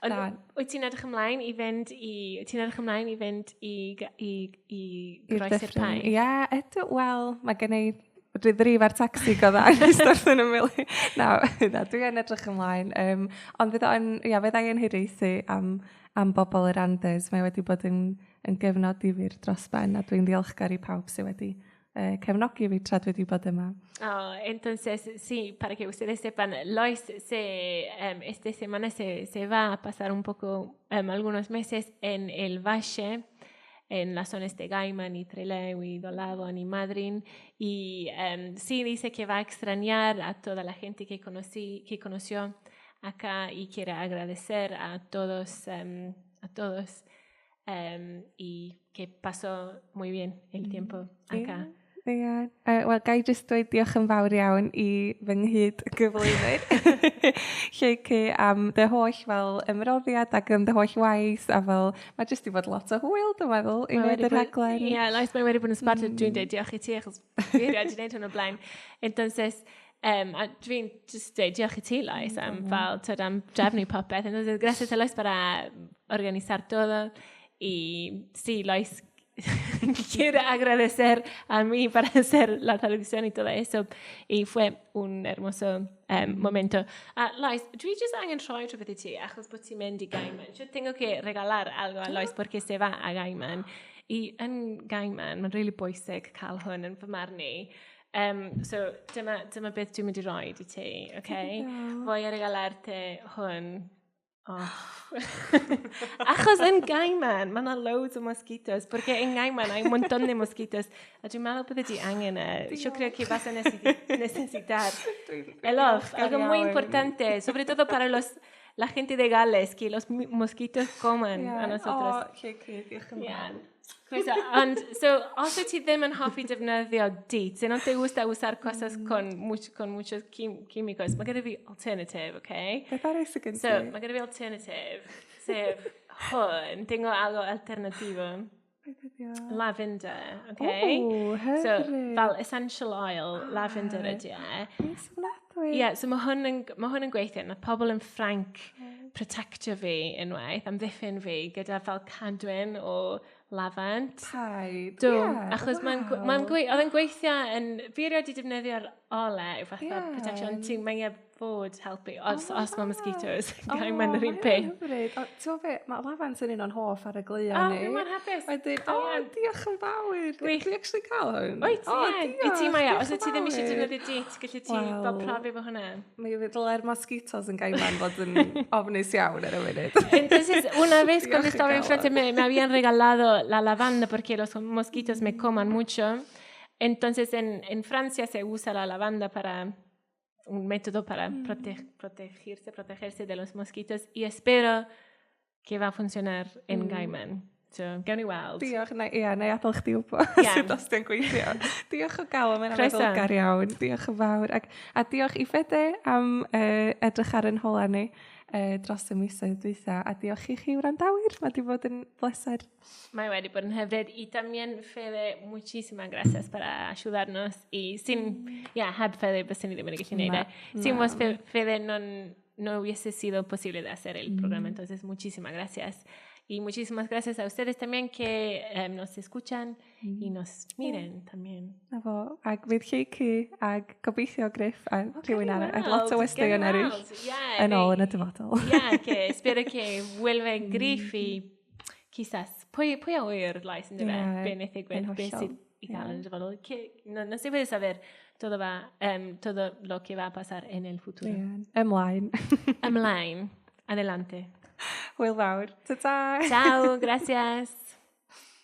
[SPEAKER 2] Ond
[SPEAKER 1] Na.
[SPEAKER 2] wyt ti'n edrych ymlaen i fynd i... Wyt ti'n edrych ymlaen i fynd i
[SPEAKER 1] I'r
[SPEAKER 2] groesi'r
[SPEAKER 1] dyffryn.
[SPEAKER 2] paith?
[SPEAKER 1] Ie, ydw, wel, mae gen i ddrif ar taxi go dda yn ystod yn ymwyl. Na, na, dwi yn edrych ymlaen. Ond fydd o'n, ia, fydda i yn hiraethu am bobl yr Andes. Mae wedi bod yn gyfnod difyr dros ben a dwi'n ddiolchgar i pawb sydd wedi cefnogi fi tra dwi wedi bod yma.
[SPEAKER 2] Oh, entonces, sí, para que ustedes sepan, Lois esta semana se va a pasar un poco, algunos meses en el valle, en las zonas de Gaiman y Trelew y Dolavon y Madryn. Y sí, dice que va a extrañar a toda la gente que conoció acá y quiere agradecer a todos, y que pasó muy bien el tiempo acá.
[SPEAKER 1] Ie. Wel, ga i jyst dweud diolch yn fawr iawn i fy nghyd gyflwynwyr. Lleucu am dy holl fel ymroddiad ac am dy holl waith a fel, mae jyst i fod lot o hwyl, dwi'n meddwl, i
[SPEAKER 2] Mae
[SPEAKER 1] wneud
[SPEAKER 2] wedi
[SPEAKER 1] y
[SPEAKER 2] bod-
[SPEAKER 1] rhaglen.
[SPEAKER 2] Ie, Lois, mae wedi bod yn sbarduno. Dwi'n dweud diolch i ti, achos fi erioed wedi gwneud hwn o blaen. Entonces, a dwi'n just dweud diolch i ti, Lois, am fel, twyd, am drefnu popeth. Entonces, gracias a Lois para organizar todo. Y sí, Lois quiere agradecer a mí para hacer la traducción y todo eso. Y fue un hermoso momento. Lois, dwi jyst angen rhoi rhywbeth i ti, achos bod ti'n mynd i Gaiman. Yo tengo que regalar algo a Lois porque se va a Gaiman. I yn Gaiman, mae'n really bwysig cael hwn yn fy marn i. So dyma beth dwi'n mynd i roi i ti, okay? Voy a regalarte hwn. Oh. Achos yn Gaiman, mae yna loads o mosquitos, porque en Gaiman hay un montón de mosquitos. A dwi'n meddwl bydde di angen e. Yo creo que vas a necesitar el off, algo muy importante, sobre todo para la gente de Gales, que los mosquitos coman a nosotros.
[SPEAKER 1] Oh, lle cyd, diolch yn fawr.
[SPEAKER 2] Croeso. Ond, so, os wyt ti ddim yn hoffi defnyddio DEET, si no te gusta usar cosas con muchos químicos, mae gyda fi alternative, okay?
[SPEAKER 1] Beth arall sydd gen ti?
[SPEAKER 2] So, mae gyda fi alternative, sef hwn, tengo algo alternativo.
[SPEAKER 1] Beth ydi o?
[SPEAKER 2] Lavender, okay?
[SPEAKER 1] O,
[SPEAKER 2] So,
[SPEAKER 1] hyfryd.
[SPEAKER 2] fel essential oil, lavender ydi e.
[SPEAKER 1] Neis ofnadwy.
[SPEAKER 2] Ie, yeah, so mae hwn yn gweithio. Mae pobl yn Ffrainc protectio fi unwaith, amddiffyn fi, gyda fel cadwyn o lafant.
[SPEAKER 1] Paid.
[SPEAKER 2] Do,
[SPEAKER 1] Ie,
[SPEAKER 2] achos
[SPEAKER 1] waw.
[SPEAKER 2] oedd yn gweithio yn... Fi erioed wedi defnyddio'r olew fatha protection, ond ti'n mae e fod helpu os mae mosquitoes yn cael mae'n yr un peth.
[SPEAKER 1] Hyfryd. O, ti'n gwbod be, mae lafant yn un o'n hoff ar y gleuon
[SPEAKER 2] O,
[SPEAKER 1] ni.
[SPEAKER 2] fi mor hapus.
[SPEAKER 1] Wedyn,
[SPEAKER 2] Da
[SPEAKER 1] o,
[SPEAKER 2] iawn.
[SPEAKER 1] diolch yn fawr.
[SPEAKER 2] Gwych.
[SPEAKER 1] Dwi actually cael hwn.
[SPEAKER 2] Wyt,
[SPEAKER 1] O,
[SPEAKER 2] ie. I ti mae e. Os
[SPEAKER 1] diolch
[SPEAKER 2] wyt ti ddim eisiau
[SPEAKER 1] yn fawr.
[SPEAKER 2] defnyddio DEET, gallu ti fel
[SPEAKER 1] Wel.
[SPEAKER 2] profi fo hwnna.
[SPEAKER 1] Mi dylai'r mosquitos yn Gaiman fod yn ofnus iawn ar y funud.
[SPEAKER 2] Entonces, una vez cuando
[SPEAKER 1] Dios,
[SPEAKER 2] estaba en
[SPEAKER 1] qué
[SPEAKER 2] Francia me habían regalado la lavanda porque los mosquitos me coman mucho. Entonces, en Francia se usa la lavanda para un método para protegerse de los mosquitos y espero que va a funcionar en Gaiman. So, gawn ni weld.
[SPEAKER 1] Diolch, na, ia, na i adael chdi wybod sut os di'n gweithio. Diolch o galon, mae'n
[SPEAKER 2] Croeso.
[SPEAKER 1] meddylgar iawn. Diolch yn fawr. A diolch i Fede am edrych ar yn hola ni dros y misoedd dwytha. A diolch i chi wrandawyr. Mae wedi bod yn bleser.
[SPEAKER 2] Mae wedi bod yn hyfryd. Y también, Fede, muchísimas gracias para ayudarnos. Y sin, ya, heb Fede, byswn ni ddim yn gallu gwneud e.
[SPEAKER 1] Na,
[SPEAKER 2] Sin
[SPEAKER 1] na.
[SPEAKER 2] vos, Fede, no hubiese sido posible de hacer el programa. Entonces, muchísimas gracias. Y muchísimas gracias a ustedes también que nos escuchan y nos miren también.
[SPEAKER 1] Na fo. Ac fydd Lleucu ag gobeithio Griff a rhywun arall. A lot o
[SPEAKER 2] Gawn ni
[SPEAKER 1] westeion eraill
[SPEAKER 2] weld. Yeah,
[SPEAKER 1] yn ôl yn y dyfodol.
[SPEAKER 2] Yeah, que espero que vuelva Griff y quizás, pwy a ŵyr lais yn dyfe,
[SPEAKER 1] Ie,
[SPEAKER 2] be wneith ddigwydd,
[SPEAKER 1] yn
[SPEAKER 2] be
[SPEAKER 1] hollol,
[SPEAKER 2] sydd i gael
[SPEAKER 1] ie.
[SPEAKER 2] yn y dyfodol. No, no se puede saber todo lo que va a pasar en el futuro.
[SPEAKER 1] Ie. Ymlaen.
[SPEAKER 2] Ymlaen, adelante.
[SPEAKER 1] Hwyl fawr. Ta-ta!
[SPEAKER 2] Chao, gracias.